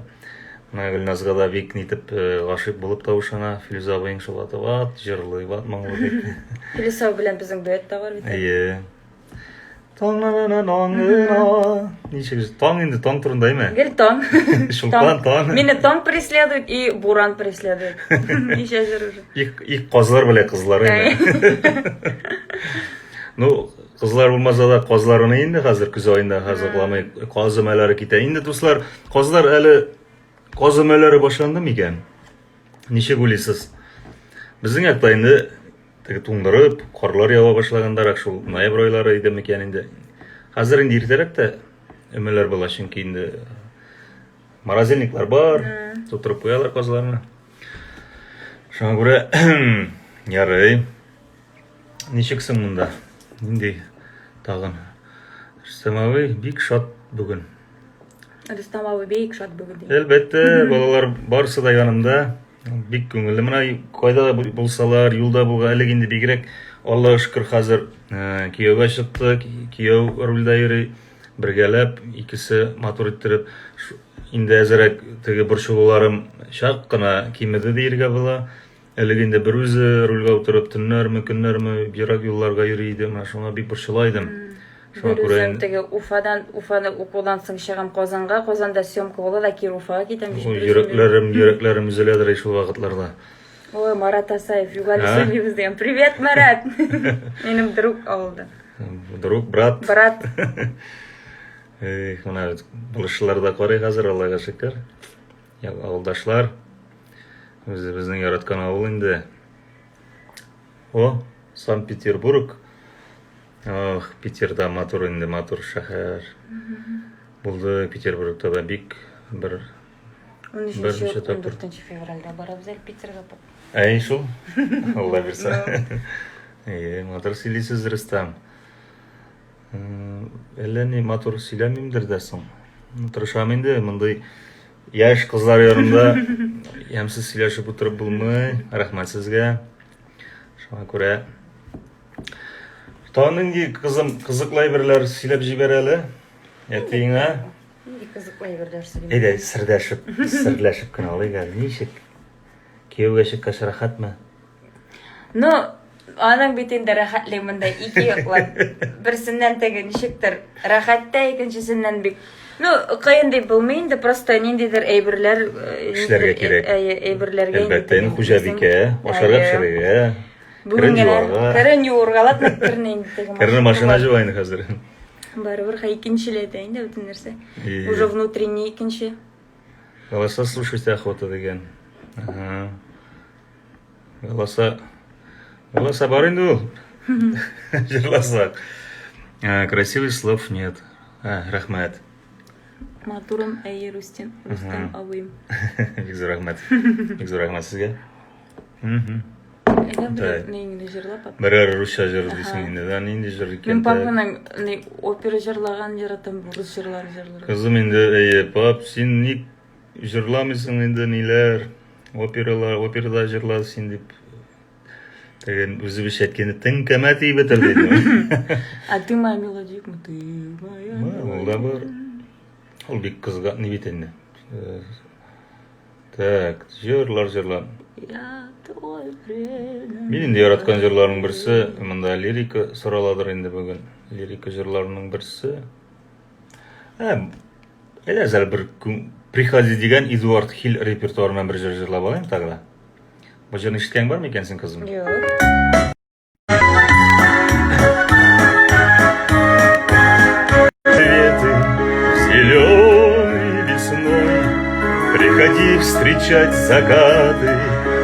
Менә Гөлназга да бик нитеп э, гашыйк булып тавышына Филүзә абыең шул атып ат, җырлый, ват моңлы бик. Филүзә абый белән безнең дуэт та бар бит. Әйе. Таң на на на на. Ничек таң инде таң турында әйме? Гел таң. Чулпан таң. Мине таң преследует и буран преследует. Ничә җыр уже. Ик ик казлар белән кызлар инде. Ну, кызлар булмаса да казлар уйный инде хәзер көз аенда хәзер кламый каз өмәләре китә. Инде дуслар, казлар әле каз өмәләре башланды микән? Ничек уйлыйсыз? Безнең якта инде Теге туңдырып, карлар ява башлагандарак шул ноябрь айлары иде микән инде. Хәзер инде иртәрәк тә өмәләр була, чөнки инде морозильниклар бар, тутырып куялар казларны. Шуңа күрә ярый. Ничек соң монда? Нинди тагын? Рөстәм абый бик шат бүген. Рөстәм абый бик шат бүген. Әлбәттә, балалар барысы да янымда. Бик күңелле. Менә кайда да булсалар, юлда булга, элек инде бигрәк, Аллага шөкер, хәзер э, кияүгә чыкты, кияү рульдә йөри, бергәләп, икесе матур иттереп, инде әзерәк теге борчылуларым чак кына кимеде диергә була. Элек инде бер үзе рульгә утырып, төннәрме, көннәрме ерак юлларга йөри иде, менә шуңа бик борчыла идем. Шуңа күрә Бер үзем теге Уфадан, Уфаны укудан соң чыгам Казанга, Казанда съемка була да кире Уфага китәм. Ой, йөрәкләрем, йөрәкләрем өзеләдер шул вакытларда. Ой, Марат Асаев, Югали сөйлибез дигән. Привет, Марат! Минем друг авылда. Друг, брат. Брат. Эх, менә булышчылар да карый хәзер, Аллага шөкер. Авылдашлар. Үзебезнең яраткан авыл инде. О, Санкт-Петербург. Ох, Питерда матур инде, матур шәһәр. Булды Петербургта да бик бер 13 14 февральдә барабыз әле Питерга. Әй, шул. Алла бирсә. Әйе, матур сөйлисез, Рөстәм. Әллә ни матур сөйләмимдер дә соң. Тырышам инде, мондый яшь кызлар янында ямьсез сөйләшеп утырып булмый. Рәхмәт сезгә. Шуңа күрә Тагын нинди кызым кызыклы әйберләр сөйләп җибәр әле әтиеңә. Нинди кызыклы әйберләр сөйлим? Әйдә, сердәшеп, серләшеп кенә алыйк әле. Ничек? Кияүгә чыккач рәхәтме? Ну, аның бит инде рәхәтлек монда ике яклап. Берсеннән теге ничектер рәхәт тә, икенчесеннән бик Ну, кыен дип булмый инде, просто ниндидер әйберләр э, эшләргә кирәк. Әйберләргә Әлбәттә, инде хуҗабикә, ашарга пешерергә, керен юарга. Керен юарга, ладно, керне инде теге. Керне машина җуа инде хәзер. Барыбер хәй икенчеләтә инде бөтен нәрсә. Уже внутренний икенче. Голоса слушать охота дигән. Ага. Голоса Голоса бар инде ул. Җырласак. Красивых слов нет. Рәхмәт. Матурым, әйе, Рустем, Рустем абыем. Бик зур рәхмәт. Бик зур рәхмәт сезгә. Берәр русча җыр дисең инде, да, нинди җыр икән? Мин папаның ни опера җырлаган яратам, рус җырлары җырлар. Кызым инде, әйе, пап, син ник җырламыйсың инде ниләр? Опералар, операда җырла син дип. Теге үзебезчә әйткәндә теңкәмә тиеп бетерде инде. А ты моя мелодик, ты моя. Ул да бар. Ул бик кызга ни бит инде. Э, так, җырлар, җырлар. Я твой преданный. Мин инде яраткан җырларның берсе, монда лирика сораладыр инде бүген. Лирика җырларының берсе. Ә, әйдә әле бер Приходи дигән Эдуард Хиль репертуарыннан бер җыр җырлап алыйм тогда. Бу җырны ишеткән бар микән син, кызым? Юк. Цветы зеленой весной, Приходи встречать закаты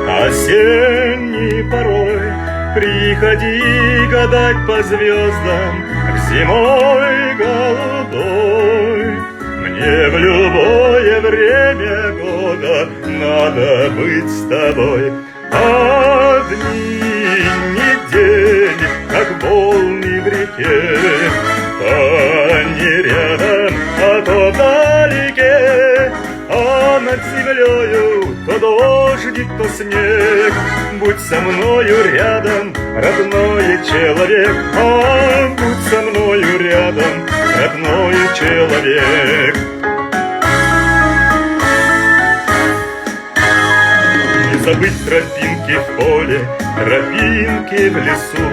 осенней порой. Приходи гадать по звездам к зимой голубой. Мне в любое время года надо быть с тобой. А дни недели, как волны в реке, то не рядом, а то вдалеке, а над землею то дождик, то снег. Будь со мною рядом, родной человек, а будь со мною рядом, родной человек. Не забыть тропинки в поле, тропинки в лесу,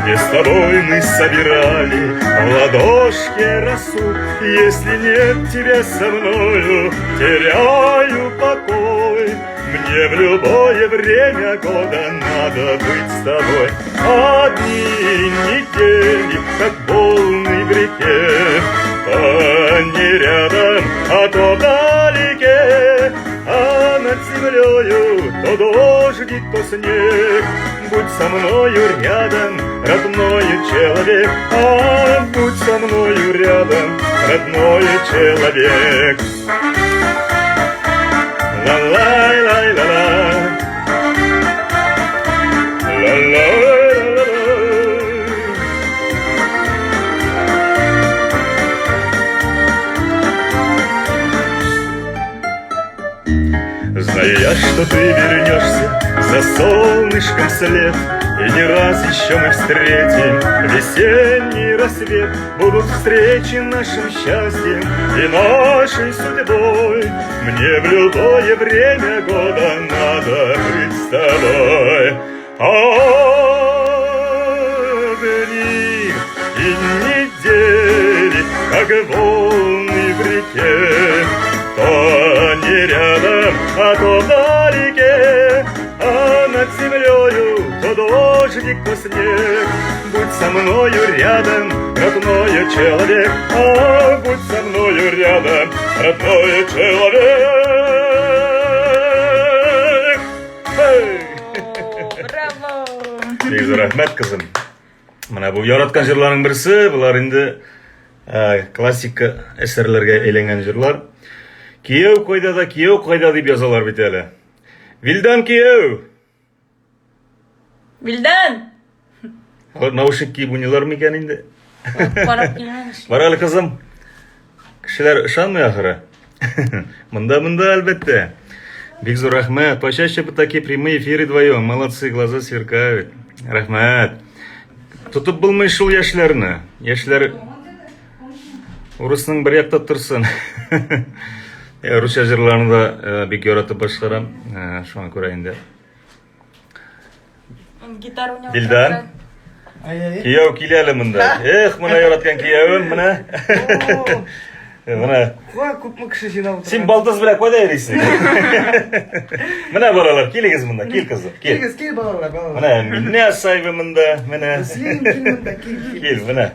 Где с тобой мы собирали в ладошке росу. Если нет тебя со мною, теряю покой. Мне в любое время года надо быть с тобой. А дни недели, как волны в реке, То не рядом, а то вдалеке, а над землею то дождик, то снег. Будь со мною рядом, родной человек, а будь со мною рядом, родной человек. Ла-лай-лай-ла-ла. Ла-лай-ла-ла. Знаю я, что ты вернешься за солнышком след, И не раз еще мы встретим весенний рассвет. Будут встречи нашим счастьем и нашей судьбой. Мне в любое время года надо быть с тобой. А дни и недели, как волны в реке, то не рядом, а то вдалеке, а над землею то дождик, то снег. Будь со мною рядом, родной человек, а будь со мною рядом, родной человек. Эй! Браво! Бик зур рәхмәт, кызым. Менә бу яраткан җырларның берсе, болар инде классика әсәрләргә әйләнгән җырлар. Кияү кайда да кияү кайда дип язалар бит әле. Вилдан кияү! Вилдан! Алар наушник киеп уйныйлар микән инде? Карап килмәмеш. Бар әле, кызым. Кешеләр ышанмый ахыры. Монда, монда, әлбәттә. Бик зур рәхмәт. Почаще бы такие прямые эфиры вдвоем. Молодцы, глаза сверкают. Рәхмәт. Тотып булмый шул яшьләрне. Яшьләр урысның бер якта торсын. Русча җырларны да бик яратып башкарам. Шуңа күрә инде. Гитара уйнап. Вилдан. Кияү килә әле монда. Эх, менә яраткан киявем, менә. Менә. Куа күпме кеше җыйналып Син балдыз белән кайда йөрисең? Менә балалар, килегез монда, кил кызым, кил. Килегез, кил балалар, балалар. Менә Миннә Асаева монда, менә. Мөслим, кил монда, кил, кил. Кил, менә.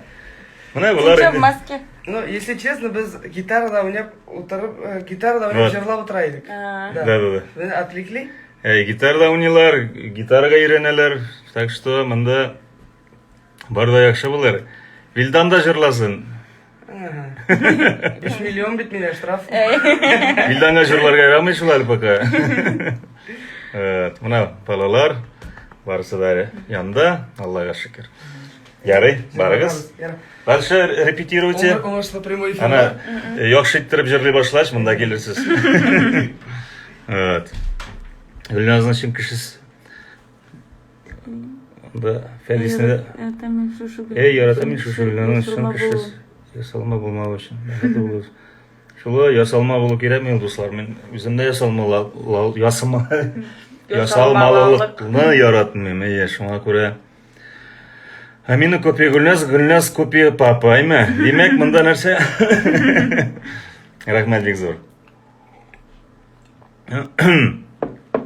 Менә болар Син инде. в маске? Ну, если честно, без гитарада уйнап утырып, гитарада уйнап Вот. җырлап утыра идек. А. Да. Да, да, да. Безне отвлекли. Гитарада уйныйлар, гитарага өйрәнәләр. Так что монда бар да яхшы булыр. Вилдан да җырласын. 5 миллион бит мине штраф. Вилданга җырларга ярамый шул әле пока. Вот, менә балалар барысы да янда, Аллага шөкер. Ярый, барыгыз. Дальше репетируйте. Уңышлы прямой эфир. Ана яхшы иттереп җырлый башлач, монда килерсез. Вот. Гөлназның чын кешесе. Да, Фәдисне дә. Яратам мин шушы гөл. Эй, яратам мин шушы гөлнең чын кешесе. Ясалма булмавы өчен. Бәхетле булыгыз. Шулай ясалма булу кирәкми ул, дуслар. Мин үзем дә ясалма ясалма ясалмалылыкны яратмыйм. Әйе, шуңа күрә Амина копия Гөлназ, Гөлназ копия папа, әйме? Димәк, монда нәрсә? Рәхмәт бик зур.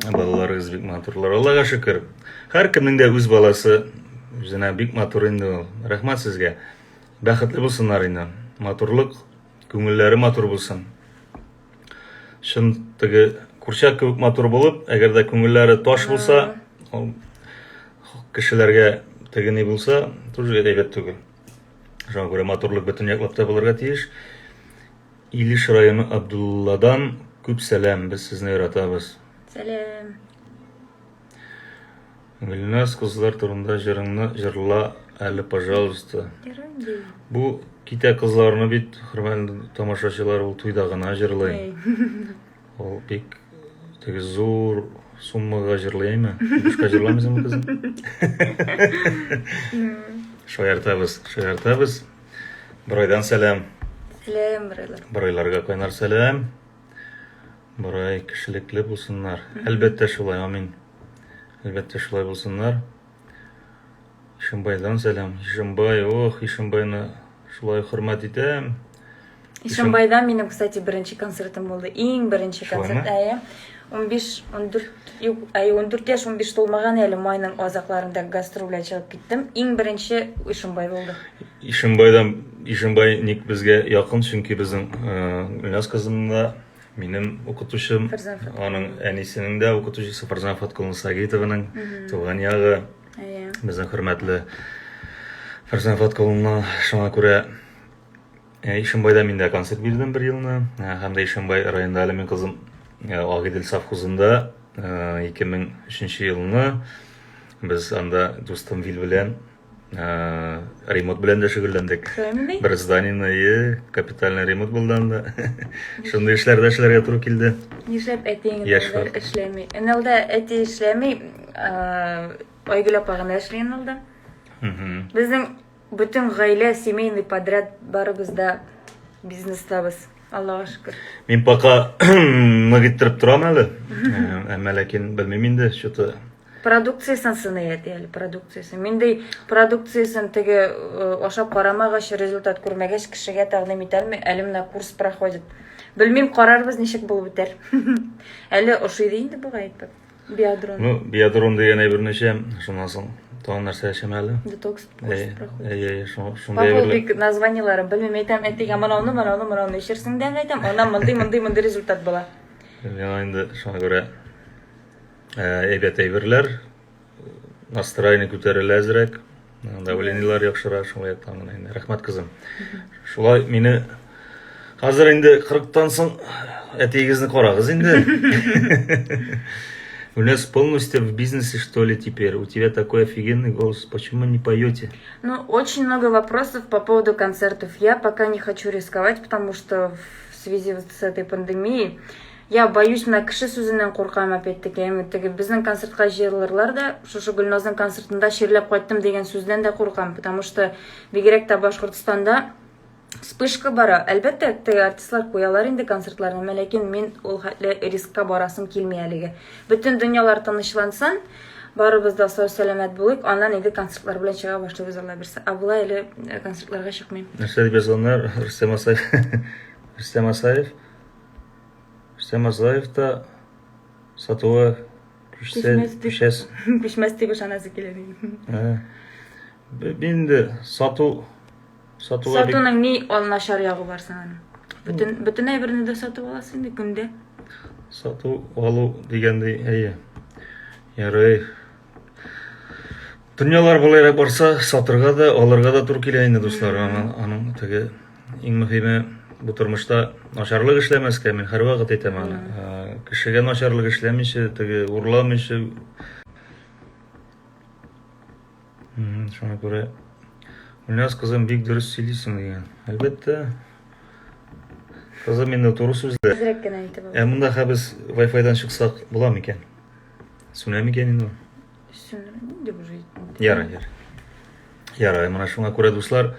Балаларыгыз бик матурлар. Аллага шөкер. Һәркемнең дә үз баласы үзенә бик матур инде ул. Рәхмәт сезгә. Бәхетле булсыннар инде. Матурлык, күңелләре матур булсын. Чын теге курчак кебек матур булып, әгәр дә күңелләре таш булса, ул кешеләргә теге ни булса, тоже әйбәт түгел. Шуңа күрә матурлык бөтен яклап та булырга тиеш. Илеш районы Абдулладан күп сәлам, без сезне яратабыз. Сәлам. Гөлназ, кызлар турында җырыңны җырла әле, пожалуйста. Бу китә кызларны бит, хөрмәтле тамашачылар, ул туйда гына җырлый. Ул бик теге зур суммага җырлый, әйме? Бушка җырламыйсыңмы, кызым? Шаяртабыз, шаяртабыз. Борайдан сәлам. Сәлам, Борайлар. Борайларга кайнар сәлам. Борай кешелекле булсыннар. Әлбәттә шулай, амин. Әлбәттә шулай булсыннар. Ишембайдан сәлам. Ишембай, ох, Ишембайны шулай хөрмәт итәм. Ишембайда минем, кстати, беренче концертым булды. Иң беренче концерт. Әйе. 15, 14, юк, әйе, 14 яшь, 15 тулмаган әле майның азакларында гастрольгә чыгып киттем. Иң беренче Ишембай булды. Ишембайдан, Ишембай ник безгә якын, чөнки безнең Гөлназ кызым да минем укытучым, аның әнисенең дә укытучысы Фарзана Фаткуловна Сагитованың туган ягы. Безнең хөрмәтле Фарзана Фаткуловна, шуңа күрә Ишембайда мин дә концерт бирдем бер елны. Һәм дә Ишембай районында әле мин кызым Агыйдел совхозында 2003 елны без анда дустым Вил белән ремонт белән дә шөгыльләндек. Бер зданиене капитальный ремонт булды анда. Шундый эшләр дә эшләргә туры килде. Нишләп әтиең эшләми? НЛда әти эшләми, Айгөл апа гына эшли НЛда. Безнең бөтен гаилә семейный подряд барыбыз да бизнестабыз. Аллага шөкер. Мин пока нык иттереп торам әле. Әмма ләкин белмим инде, что-то Продукциясен сыный әти әле, продукциясен. Мин ди продукциясен теге ашап карамагач, результат күрмәгәч, кешегә тәкъдим итә алмыйм. Әле менә курс проходит. Белмим, карарбыз ничек булып бетәр. Әле ошый ди инде бугай әйтеп. Биадрон. Ну, биадрон дигән әйберне эчәм, шуннан соң тагын нәрсә эчәм әле? Детокс курс проходит. Әй, әй, шундый әйберләр. Бик названиеләрен белмим, әйтәм, әтигә монауны, монауны, монауны эчерсең дә, әйтәм, аннан мондый, мондый, мондый результат була. Миңа инде шуңа күрә әйбәт әйберләр, настроение күтәрелә әзрәк, давлениеләр яхшыра, шулай яктан гына инде. Рәхмәт, кызым. Шулай мине хәзер инде 40-тан соң әтиегезне карагыз инде. У нас полностью в бизнесе, что ли, теперь? У тебя такой офигенный голос. Почему не поете? Ну, очень много вопросов по поводу концертов. Я пока не хочу рисковать, потому что в связи вот с этой пандемией Я боюсь, менә кеше сүзеннән куркам опять-таки. Әмма теге безнең концертка җыелырлар да, шушы Гөлназның концертында чирләп кайттым дигән сүздән дә куркам, потому что бигрәк тә Башкортстанда вспышка бара. Әлбәттә, теге артистлар куялар инде концертларны, әмма ләкин мин ул хәтле рискка барасым килми әлегә. Бөтен дөньялар тынычлансын, барыбыз да сау-сәламәт булыйк, аннан инде концертлар белән чыга башлыйбыз, Алла бирсә. Ә болай әле э, концертларга чыкмыйм. Нәрсә дип язганнар? Рөстәм Асаев. Рөстәм Асаев. Рөстәм Асаев та сатуга күчсә, күчәс. Күчмәс дип ышанасы килә дим. Мин инде сату сатуга Сатуның ни ул начар ягы бар соң аның? Бөтен бөтен әйберне дә сатып аласың инде көндә. Сату алу дигәндәй, әйе. Ярый. Дөньялар болайрак барса, сатырга да, алырга да туры килә инде, дуслар. Аның, аның теге иң мөһиме бу тормышта начарлык эшләмәскә, мин һәрвакыт әйтәм аны. Кешегә начарлык эшләмичә, теге урламыйча. Шуңа күрә Гөлназ кызым бик дөрес сөйлисең дигән. Әлбәттә. Кызым инде туры сүзле. Әзрәк кенә әйтеп. Ә монда хәбез Wi-Fi-дан чыксак була микән? Сүнә микән инде ул? Сүндерә дип уже. Ярый, ярый. Ярый, менә шуңа күрә, дуслар,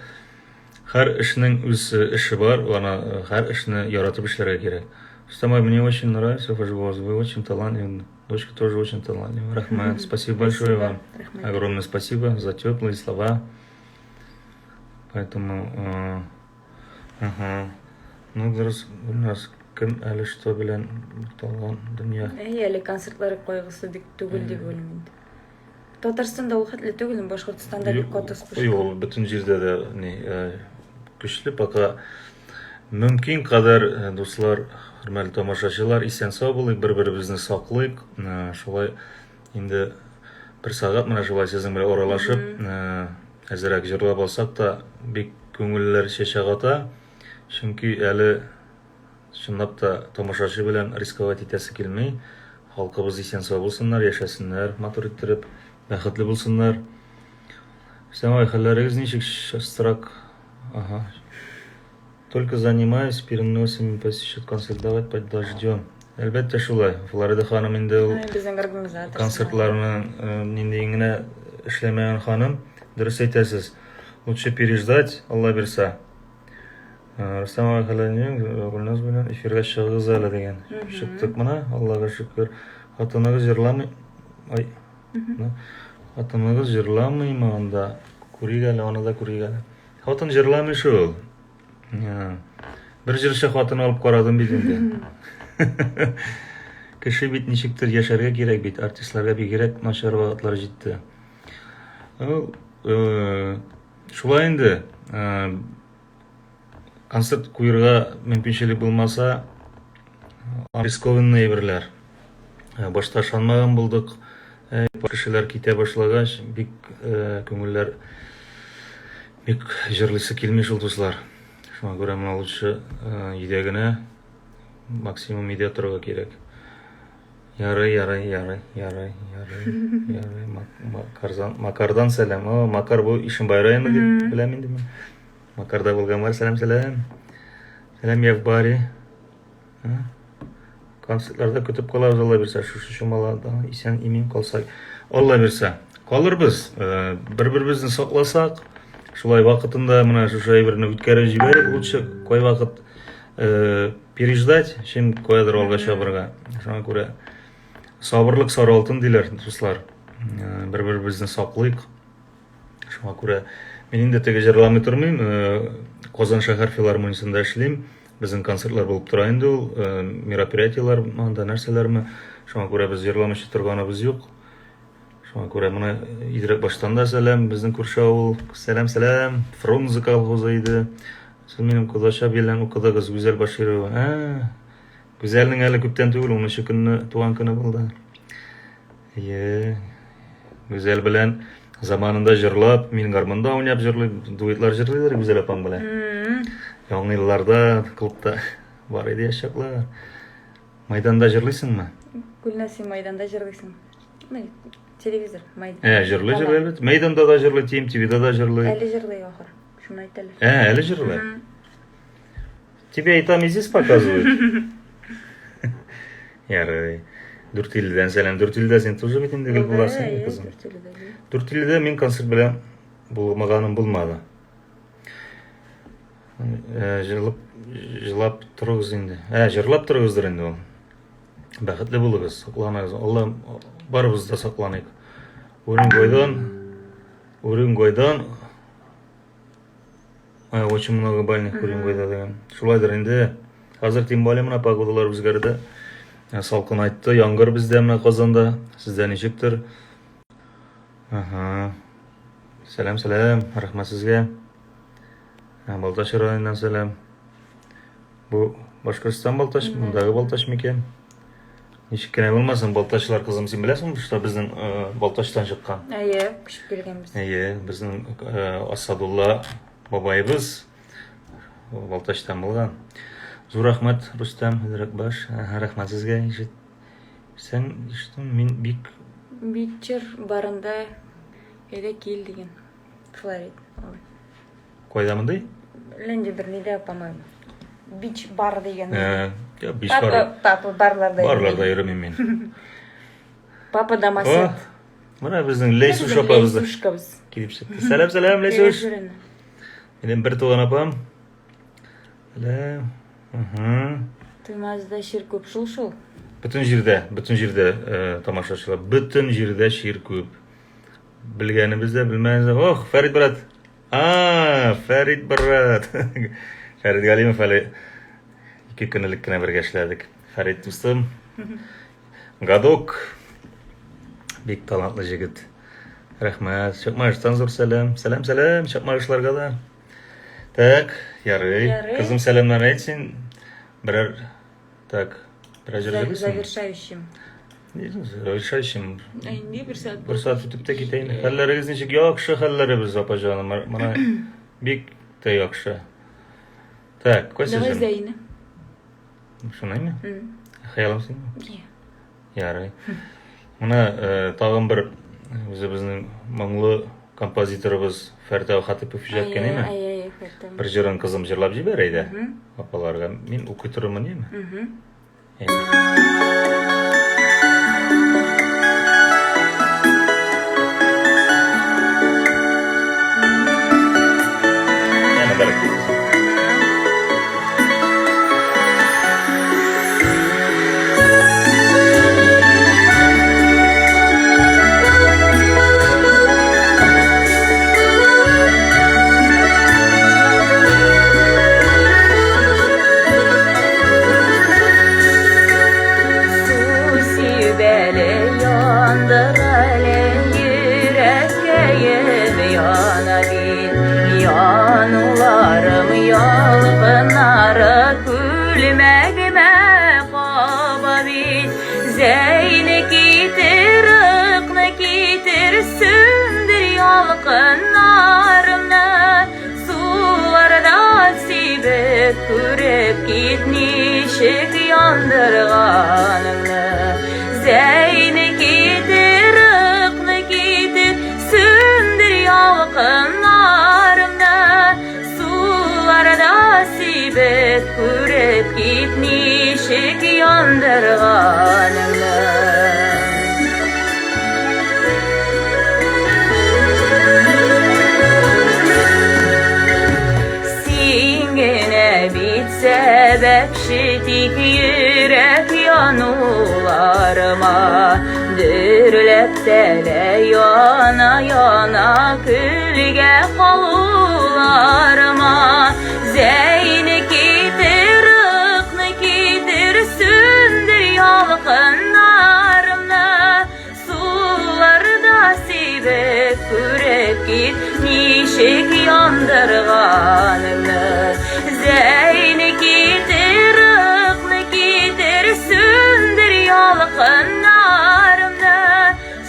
һәр эшнең үз эше бар, аны һәр эшне яратып эшләргә кирәк. Рустам, мне очень нравится ваш голос, вы очень талантливый. Дочка тоже очень талантливая. Рәхмәт, спасибо большое вам. Рәхмәт. Огромное спасибо за теплые слова. Поэтому, ага. Ну, дөрес, Гөлназ, кем әле что белән буталган дөнья. Әйе, әле концертлар кайгысы бик түгел дип уйлыйм инде. Татарстанда ул хәтле түгел, Башкортстанда бик каты Юк, ул бөтен җирдә дә ни, көчле пока. Мөмкин кадәр, дуслар, хөрмәтле тамашачылар, исән-сау булыйк, бер-беребезне саклыйк. Шулай инде бер сәгать менә шулай сезнең белән аралашып, әзрәк җырлап алсак та, бик күңелләр чәчәк ата. Чөнки әле чынлап та тамашачы белән рисковать итәсе килми. Халкыбыз исән-сау булсыннар, яшәсеннәр, матур иттереп, бәхетле булсыннар. Сәмай, хәлләрегез ничек? Шастрак. Ага. Только занимаюсь переносами посещать концерт давать под дождем. Әлбәттә шулай. Флорида ханым инде ул Безнең организатор. концертларны нинди генә эшләмәгән ханым. Дөрес әйтәсез. Лучше переждать, Алла бирса. Рустам ага хәлләнең Гөлназ белән эфирга чыгыгыз әле дигән. Чыктык менә, Аллага шөкер. Хатыныгыз җырламый. Ай. Хатыныгыз җырламыймы анда? Күрик әле, аны да күрик әле. Хатын җырламый шул. Бер җырчы хатын алып карадым бит инде. Кеше бит ничектер яшәргә кирәк бит, артистларга бигрәк начар вакытлар җитте. Шулай инде, концерт куерга мөмкинчелек булмаса, рискованный әйберләр. Башта ышанмаган булдык. Кешеләр китә башлагач, бик күңелләр бик җырлыйсы килми шул, дуслар. Шуңа күрә менә лучше өйдә генә, максимум өйдә торырга кирәк. Ярый, ярый, ярый, ярый, ярый, ярый. Макардан, Макардан сәлам. О, Макар бу Ишембай районы дип беләм инде мин. Макарда булган бар, сәлам, сәлам. Сәлам, Явбари. Концертларда көтеп калабыз, Алла бирсә, шушы чумаларда исән имин калсак. Алла бирсә, калырбыз. Бер-беребезне сакласак, шулай вакытында менә шушы әйберне үткәреп җибәрик, лучше кайвакыт переждать, чем каядыр алга чабырга. Шуңа күрә сабырлык сары алтын диләр, дуслар. Бер-беребезне саклыйк. Шуңа күрә мин инде теге җырламый тормыйм. Казан шәһәр филармониясендә эшлим. Безнең концертлар булып тора инде ул, мероприятиеләр, анда нәрсәләрме. Шуңа күрә без җырламыйча торганыбыз юк. Шуңа күрә моны Идрәк баштан да сәлам, безнең күрше авыл. Сәлам, сәлам. Фрунзе колхозы иде. Сез минем кодача белән укыдыгыз, Гүзәл Баширова. Ә, Гүзәлнең әле күптән түгел, 10 көнне туган көне булды. Е, Гүзәл белән заманында җырлап, мин гармунда уйнап җырлый, дуэтлар җырлыйлар Гүзәл апам белән. Яңа елларда клубта бар иде яшь чаклар. Майданда җырлыйсыңмы? Гөлназ, син Майданда җырлыйсың. Ну, телевизор, Майдан. Ә, җырлый, җырлый әлбәттә. Мәйданда да җырлый, TMTV-да да җырлый. Әле җырлый ахыр. Шуны әйт әле. Ә, әле җырлый. Тебе и там, и здесь показывают. Ярый. Дүртөйледән сәлам. Дүртөйледә син тоже бит инде гел буласың, кызым. Дүртөйледә мин концерт белән булмаганым булмады. Җырлап, җырлап торыгыз инде. Ә, җырлап торыгыздыр инде ул. Бәхетле булыгыз, сакланыгыз. Алла барыбыз да сакланыйк. Уренгойдан, Уренгойдан Ай, очень много больных Уренгойда дигән. Шулайдыр инде. Хәзер тем более менә погодалар үзгәрде. Салкынайтты, яңгыр бездә менә Казанда. Сездә ничектер? Ага. Сәлам, сәлам. Рәхмәт сезгә. Балтач районыннан сәлам. Бу Башкортстан Балтач, мондагы Балтач микән? Ничек кенә булмасын, Балтачлар кызым, син беләсеңме, что безнең Балтачтан чыккан? Әйе, күчеп килгәнбез. Әйе, безнең Асадулла бабаебыз Балтачтан булган. Зур рәхмәт, Рустам Хәзрәтбаш. Рәхмәт сезгә. Сән ишеттем, мин бик Бичер барында әйдә кил дигән. Шулай бит. Кайда мондый? Ленди бер нидә, по-моему. Бич бар дигән. Ә, бич бар. Папа, папа барларда. Барларда йөрмим мин. Папа домосед. Менә безнең Ләйсүш апабыз да Ләйсүшкабыз. килеп чыкты. Сәлам, сәлам, Ләйсүш. Минем бер туган апам. Сәлам. Угу. Туймазда чир күп шул шул. Бөтен җирдә, бөтен җирдә э, тамашачылар, бөтен җирдә чир күп. Белгәнебез дә, белмәгәнебез дә. Ох, Фәрит брат. А, Фәрит брат. Фәрит Галимов әле ике көн элек кенә бергә эшләдек. Фәрит дустым. Гадок. Бик талантлы җегет. Рәхмәт. Чакмагыштан зур сәлам. Сәлам, сәлам, Чакмагышларга да. Так, ярый. Ярый. Кызым сәламнәр әйт син. Берәр так, берәр җыр җырлыйсыңмы? Завершающим. Завершающим. Ә инде бер сәгать. Бер сәгать үтеп тә китә инде. Хәлләрегез ничек? Яхшы хәлләребез, апа җаным. Менә бик тә яхшы. Так, кайсы Давай җыр? Зәйне. Шунаймы? Хыялым синме? Иә. Ярый. Менә э, тагын бер үзебезнең моңлы композиторыбыз Фәртәү Хатыпов иҗат иткән, әйме? Әй, әй, Фәртәү. Бер җырын кызым җырлап җибәр әйдә. Апаларга. Мин укый торырмын, әйме? Әйме. Әйме, бәрәкәт. Су сибәле яндыр әле йөрәккәем яна бит Януларым ялкыннары күлмәгемә каба бит Зәйне китер, ыкны китер, сүндер ялкыннарымны Суларда сибеп күреп кит ничек яндырганыңны Зәйне китер, ыкны китер, сүндер ялкыннарымны Суларда сибеп күреп кит ничек яндырганыңны Син генә бит сәбәпче тик йөрәк януларыма Дөрләп тәлә яна яна көлгә калуларыма Зәйне китер, ыкны китер, сүндер ялкыннарымны Суларда сибеп күреп кит ничек яндырганыңны Зәйне китер, ыкны китер, сүндер ялкыннарымны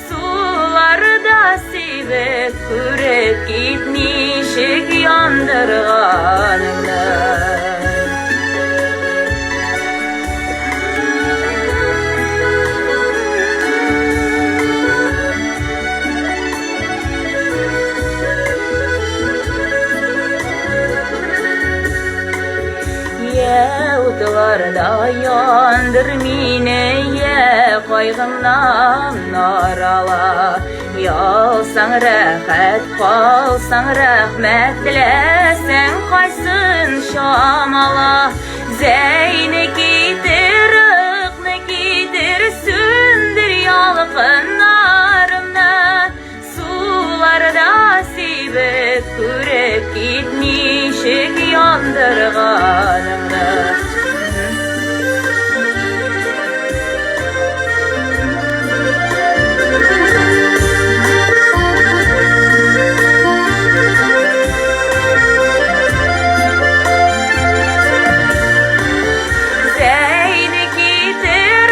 Суларда сибеп күреп кит ничек яндырганыңны Я утларда яндыр мине, я кайгымнан арала. Ялсаң рәхәт, калсаң рәхмәт, теләсәң кайсын чамала. Зәйне китер, ыкны китер, сүндер ялкыннарымны. Суларда сибеп күреп кит ничек яндырганыңны. Зәйне китер,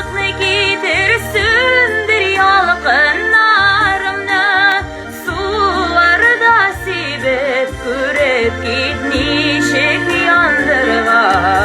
ыкны китер, сүндер ялкыннарымны. Суларда сибеп күреп кит ничек яндырганыңны.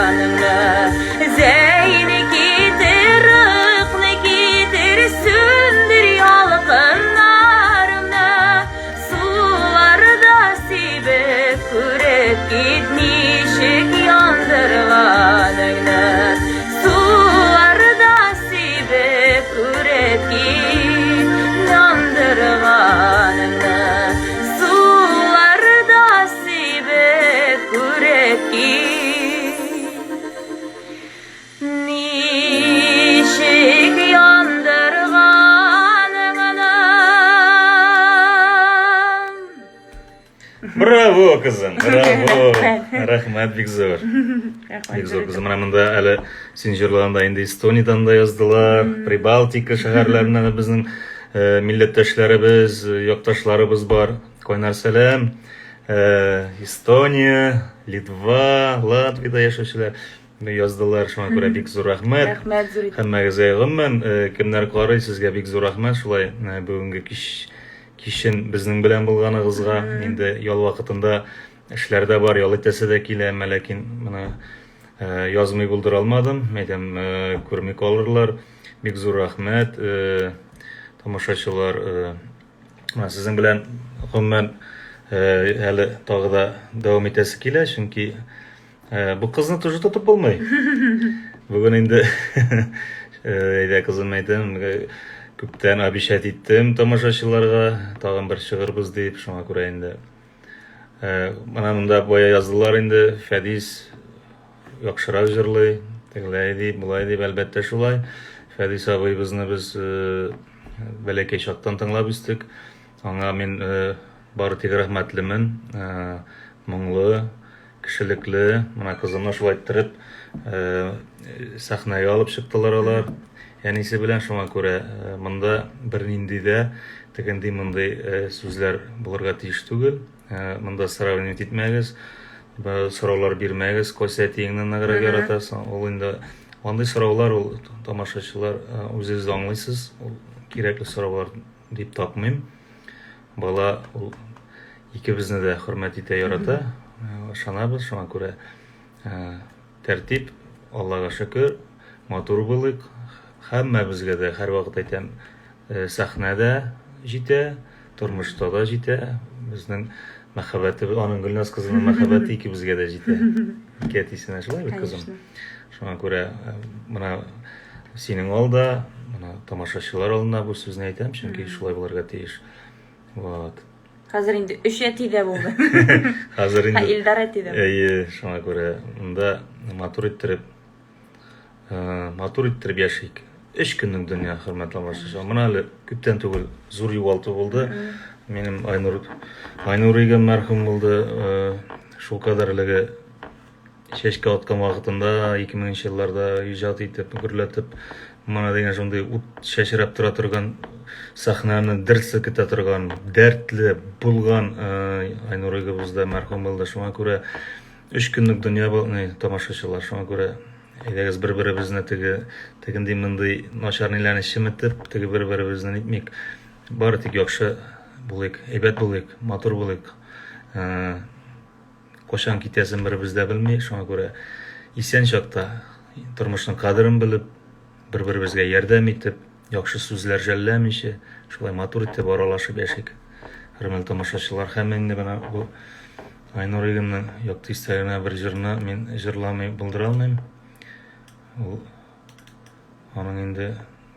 кызым, браво. Рәхмәт, бик зур. Бик зур кызым. Менә монда әле син җырлаганда инде Эстониядән дә яздылар, Прибалтика шәһәрләреннән дә безнең э, милләттәшләребез, э, якташларыбыз бар. Кайнар сәлам. Э, Эстония, Литва, Латвиядә яшәүчеләр яздылар. Шуңа күрә бик зур рәхмәт. Рәхмәт зур итеп. Һәммәгезгә гомумән, кемнәр карый, сезгә бик зур рәхмәт. Шулай бүгенге кич кичен безнең белән булганыгызга. Инде ял вакытында эшләр дә бар, ял итәсе дә килә, әмма ләкин менә язмый булдыра алмадым. Әйтәм, күрми калырлар. Бик зур рәхмәт, тамашачылар. Менә сезнең белән гомумән әле тагы да дәвам итәсе килә, чөнки Э, бу кызны тоже тотып булмый. Бүген инде э, әйдә кызым әйтәм, э, күптән обещать иттем тамашачыларга, тагын бер чыгырбыз дип, шуңа күрә инде. Менә монда бая яздылар инде, Фәдис яхшырак җырлый, тегеләй дип, болай дип, әлбәттә шулай. Фәдис абыебызны без бәләкәй чактан тыңлап үстек. Аңа мин бары тик рәхмәтлемен. Моңлы, Кешелекле, менә кызымны шулай иттереп сәхнәгә алып чыктылар алар әнисе белән, шуңа күрә монда бернинди дә тегенди мондый сүзләр булырга тиеш түгел. Монда сравнивать итмәгез, сораулар бирмәгез, кайсы әтиеңне ныграк яратасың, ул инде андый сораулар ул тамашачылар үзегез дә аңлыйсыз, ул кирәкле сораулар дип тапмыйм. Бала ул икебезне дә хөрмәт итә, ярата. Ышанабыз, шуңа күрә тәртип, Аллага шөкер, матур булыйк. Һәммәбезгә дә һәрвакыт әйтәм, сәхнә дә җитә, тормышта да җитә. Безнең мәхәббәтебез, аның Гөлназ кызының мәхәббәте икебезгә дә җитә. Ике әтисенә шулай бит, кызым? Шуңа күрә менә синең алда, менә тамашачылар алдында бу сүзне әйтәм, чөнки шулай булырга тиеш. Вот. Хәзер инде өч әти дә булды. Хәзер инде. Илдар әти дә. Әйе, шуңа күрә монда матур иттереп, матур иттереп яшик. Өч көннең дөнья, хөрмәтле тамашачылар. Менә әле күптән түгел зур югалту булды. Минем Айнур Айнур игем мәрхүм булды. Шул кадәрлеге Чәчкә аткан вакытында 2000 нче елларда иҗат итеп, гөрләтеп, менә дигән шундый ут чәчрәп тора торган сәхнәне дер селкетә торган, дәртле булган э, Айнур Игыбыз да мәрхүм булды. Шуңа күрә өч көнлек дөнья бу, ни, тамашачылар. Шуңа күрә әйдәгез бер-беребезне теге тегенди мондый начар ниләрне чеметеп, теге бер-беребезне нитмик. Бары тик яхшы булыйк, әйбәт булыйк, матур булыйк. Э, Кайчан китәсен беребез дә белми, шуңа күрә исән чакта тормышның кадерен белеп, бер-беребезгә ярдәм итеп, яхшы сүзләр жәлләмичә, шулай матур итеп аралашып яшик. Хөрмәтле тамашачылар, һәм инде менә бу Айнур Игемнең якты истәлегенә бер җырны мин җырламый булдыра алмыйм. Ул аның инде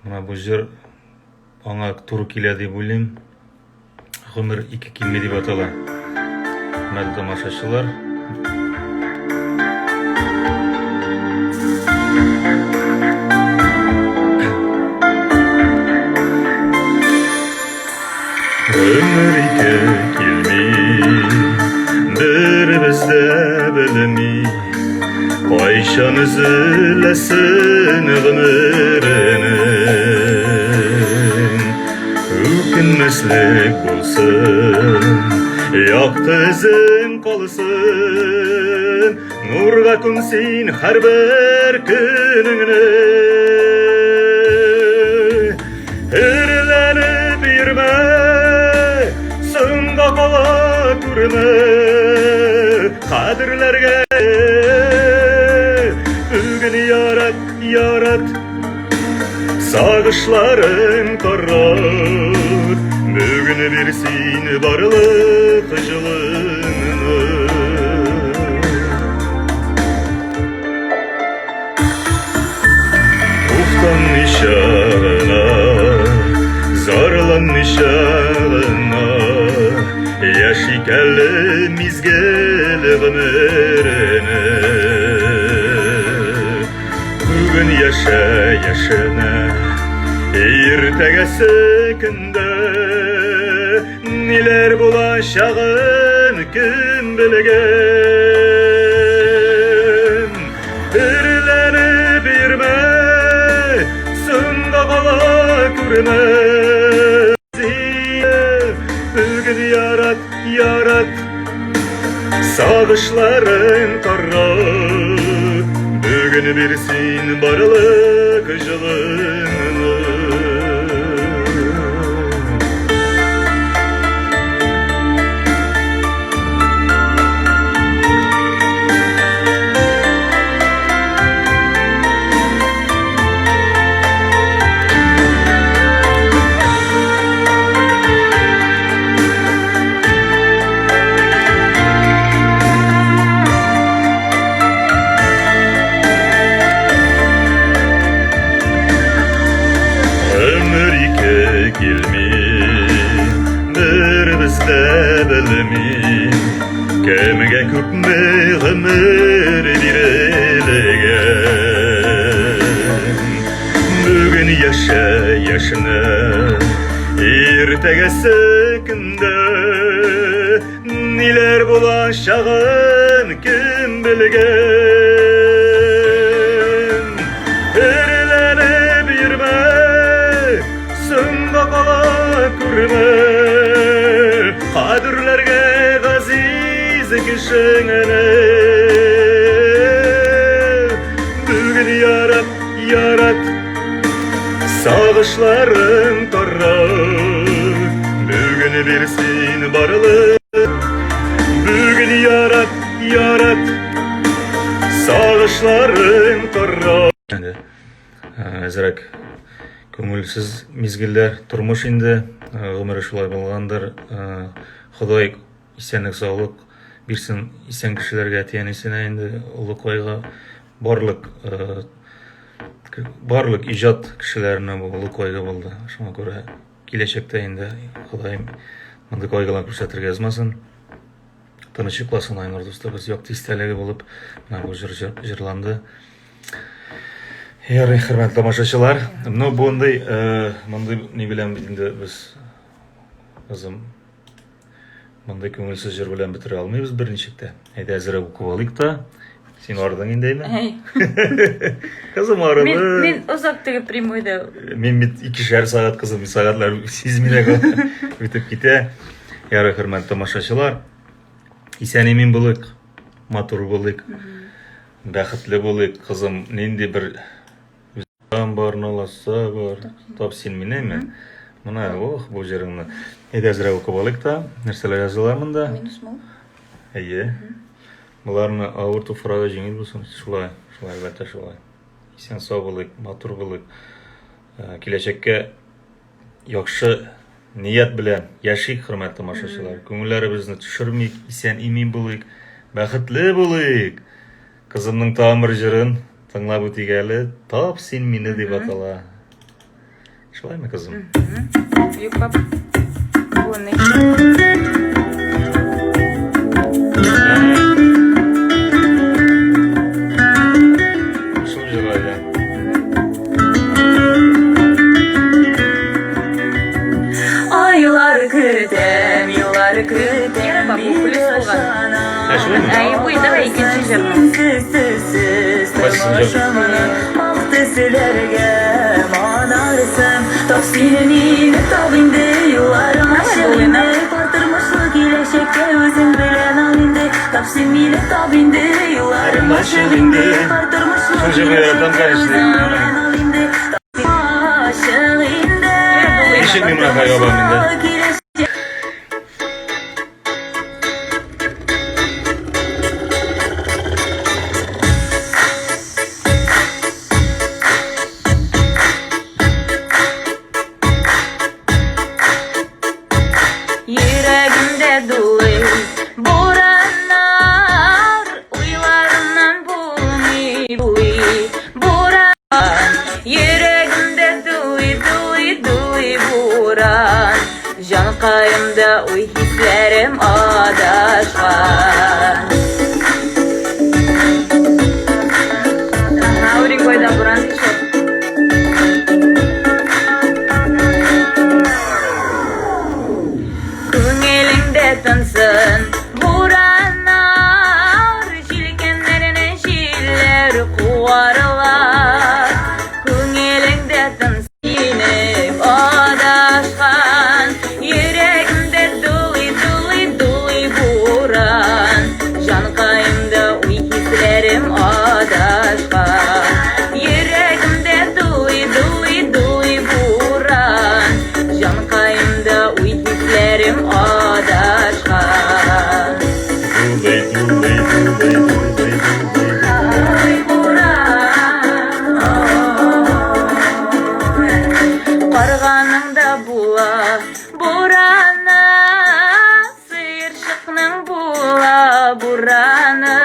менә бу җыр аңа туры килә дип уйлыйм. Гомер ике килми дип атала. Хөрмәтле тамашачылар. Гомер ике килми, беребез дә белми, кайчан өзеләсен гомеренең. Үкенмәслек булсын, якты эзең калсын, нурга күмсин һәрбер көнеңне. Өрләнеп йөрмә, соңга кала күрмә, кадерләргә бүген ярат, ярат. Сагышларың тарат, бүген бир син барлык җылыңны. Уфтанмыйча гына, зарланмыйча гына, яшик әле мизгел гомерне. Бүген яшә яшенә, иртәгәсе көндә ниләр булачагын кем белгән? Өрләнеп йөрмә, соңга кала күрмә. Бүген ярат, ярат, сагышларың кара. Бүген бирсен барлык җылыңны. Өмір ике килми, беребез дә белми, кемгә күпме гомер бирелгән. Бүген яшә яшенә, иртәгәсе көндә ниләр булачагын кем белгән. Эрләнеп йөрмә, соңга кала күрмә. Кадерләргә газиз кешеңне. Бүген ярат, ярат, сагышларың тара. Бүген бирсен барлык. Бүген ярат, ярат, сагышларың тара. Инде әзрәк күңелсез мизгелләр, тормыш инде, гомере шулай булгандыр. Ходай исәнлек саулык бирсен исән кешеләргә, әти-әнисенә инде олы кайгы барлык барлык иҗат кешеләренә бу олы кайгы булды. Шуңа күрә киләчәктә инде Ходаем мондый кайгылар күрсәтергә язмасын. Тыныч йокласын Айнур дустыбыз, якты истәлеге булып менә бу җыр җырланды. Ярый, хөрмәтле тамашачылар, ну бундый, мондый ни белән бит инде без кызым мондый күңелсез җыр белән бетерә алмыйбыз берничек тә. Әйдә әзерәк укып алыйк та. Син ардың инде, әйме? Кызым арыды. Мин озак теге прямойда. Мин бит икешәр сәгать кызым, сәгатьләр сизми дә үтеп китә. Ярый, хөрмәтле тамашачылар. Исән-имин булыйк, матур булыйк, бәхетле булыйк, кызым. Нинди бер Там бар, наласа бар. Тап син минеме? Мына, ох, бу җырыңны. Әйдә әзрәк укып алыйк та. Нәрсәләр языла монда? Минус мул. Әйе. Боларны авыр туфрагы җиңел булсын. Шулай, шулай, әлбәттә, шулай. Исән сау булыйк, матур булыйк. Киләчәккә яхшы ният белән яшик, хөрмәтле тамашачылар. Күңелләребезне төшермик, исән-имин булыйк, бәхетле булыйк. Кызымның тагын бер җырын тыңлап үтик әле. Тап син мине дип атала. Шулаймы, кызым? Юк, пап. Бу не? Шул җырлайды. Айлар көтәм, еллар көтәм, бу плюс булган. Ә шулаймы? Әй, бу давай икенче җырны. Кайсысын җыр? Ак төсләргә манарсың, тап син мине, тап инде, юлларым ачык инде, бар тормышлы киләчәккә үзең белән ал инде, тап син мине, тап инде, юлларым ачык инде, бар тормышлы Шул җырны яратам, киләчәккә конечно. үзең белән ал инде, ачык инде. Ничек мин моны кайгы инде? Йөрәгемдә дулый бураннар, уйларымнан булмый дулый буран. Йөрәгемдә дулый, дулый, дулый буран. Җан Хәзер куарыла. Күңелеңдә тын синеп адашкан. Йөрәгемдә дулый, дулый, дулый буран. Җанкаемда уй-хисләрем адашкан. Йөрәгемдә дулый, дулый, дулый буран. Җанкаемда уй-хисләрем адашкан. Дулый, дулый, дулый, дулый, дулый. Дулый буран. Карганың да була бураны, сыерчыкның була бураны.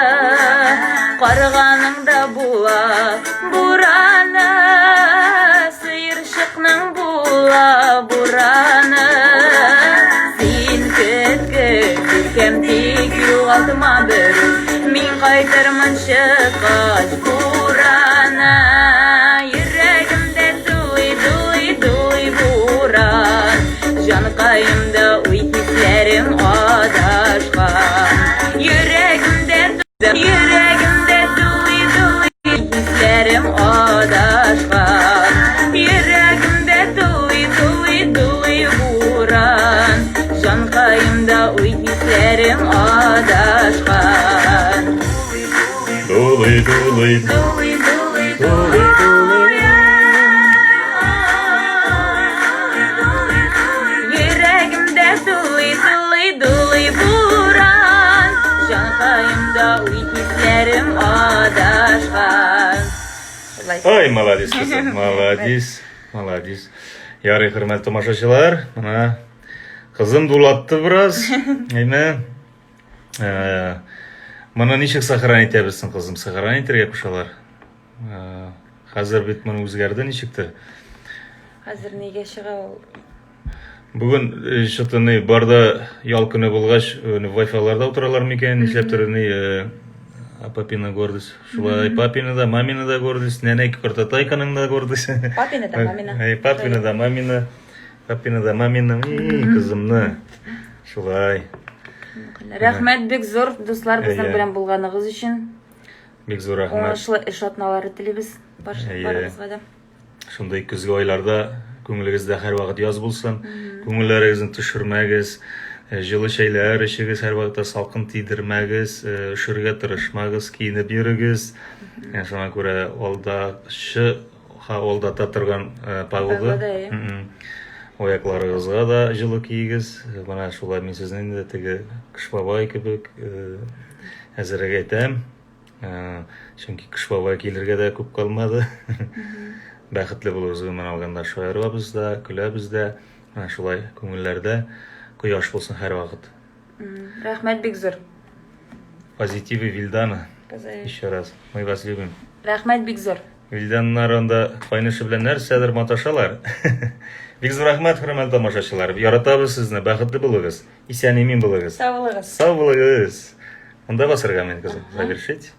Карганың да була бураны, сыерчыкның була бураны. Син көт, көт, иркәм, тик югалтма берүк. Мин кайтырмын чыккач бураны. Йөрәгемдә дулый, дулый, дулый буран. Җанкаемда уй-хисләрем адашкан. Йөрәгемдә, йөрәгемдә дулый, дулый хисләрем адашкан. Йөрәгемдә дулый, дулый, дулый буран. Җанкаемда уй-хисләрем адашкан. Дулый, дулый, Дулый, дулый, дулый, дулый. Йөрәгемдә дулый, дулый, дулый буран. Җанкаемда уй-хисләрем адашкан. Шулай. Ай, молодец, кызым, молодец, молодец. Ярый, хөрмәтле тамашачылар, менә кызым дулатты бераз. Әйме. Моны ничек сохранить итәбез соң, кызым? Сохранить итәргә кушалар. Хәзер бит моны үзгәрде ничектер. Хәзер нигә чыга ул? Бүген что-то ни барда ял көне булгач, Wi-Fi-ларда утыралар микән, нишләптер ни папина гордость. Шулай папина да, мамина да гордость, нәнәй картатайканың да гордость. Папина да, мамина. Әй, папина да, мамина. Папина да, мамина. Кызымны. Шулай. Рәхмәт бик зур, дуслар, безнең белән булганыгыз өчен. Бик зур рәхмәт. Уңышлы эш атналары телибез барыгызга да. Шундый көзге айларда күңелегездә һәрвакыт яз булсын. Күңелләрегезне төшермәгез. Җылы чәйләр эчегез, һәрвакытта салкын тидермәгез, өшергә тырышмагыз, киенеп йөрегез. Шуңа күрә алдачы алдата торган погода. Аякларыгызга да җылы киегез. Менә шулай мин сезне инде теге Кыш бабай кебек әзерәк әйтәм. Чөнки Кыш бабай килергә дә күп калмады. Бәхетле булыгыз, гомумән алганда шаярабыз да, көләбез дә. Менә шулай күңелләрдә кояш булсын һәрвакыт. Рәхмәт бик зур. Позитивы Вильдана. Еще раз. Мы вас любим. Рәхмәт бик зур. Вильданнар анда кайнышы белән нәрсәдер маташалар. Бик зур рәхмәт, хөрмәтле тамашачылар. Яратабыз сезне, бәхетле булыгыз. Исән-имин булыгыз. Сау булыгыз. Сау булыгыз. Монда басырга мин, кызым. Завершить.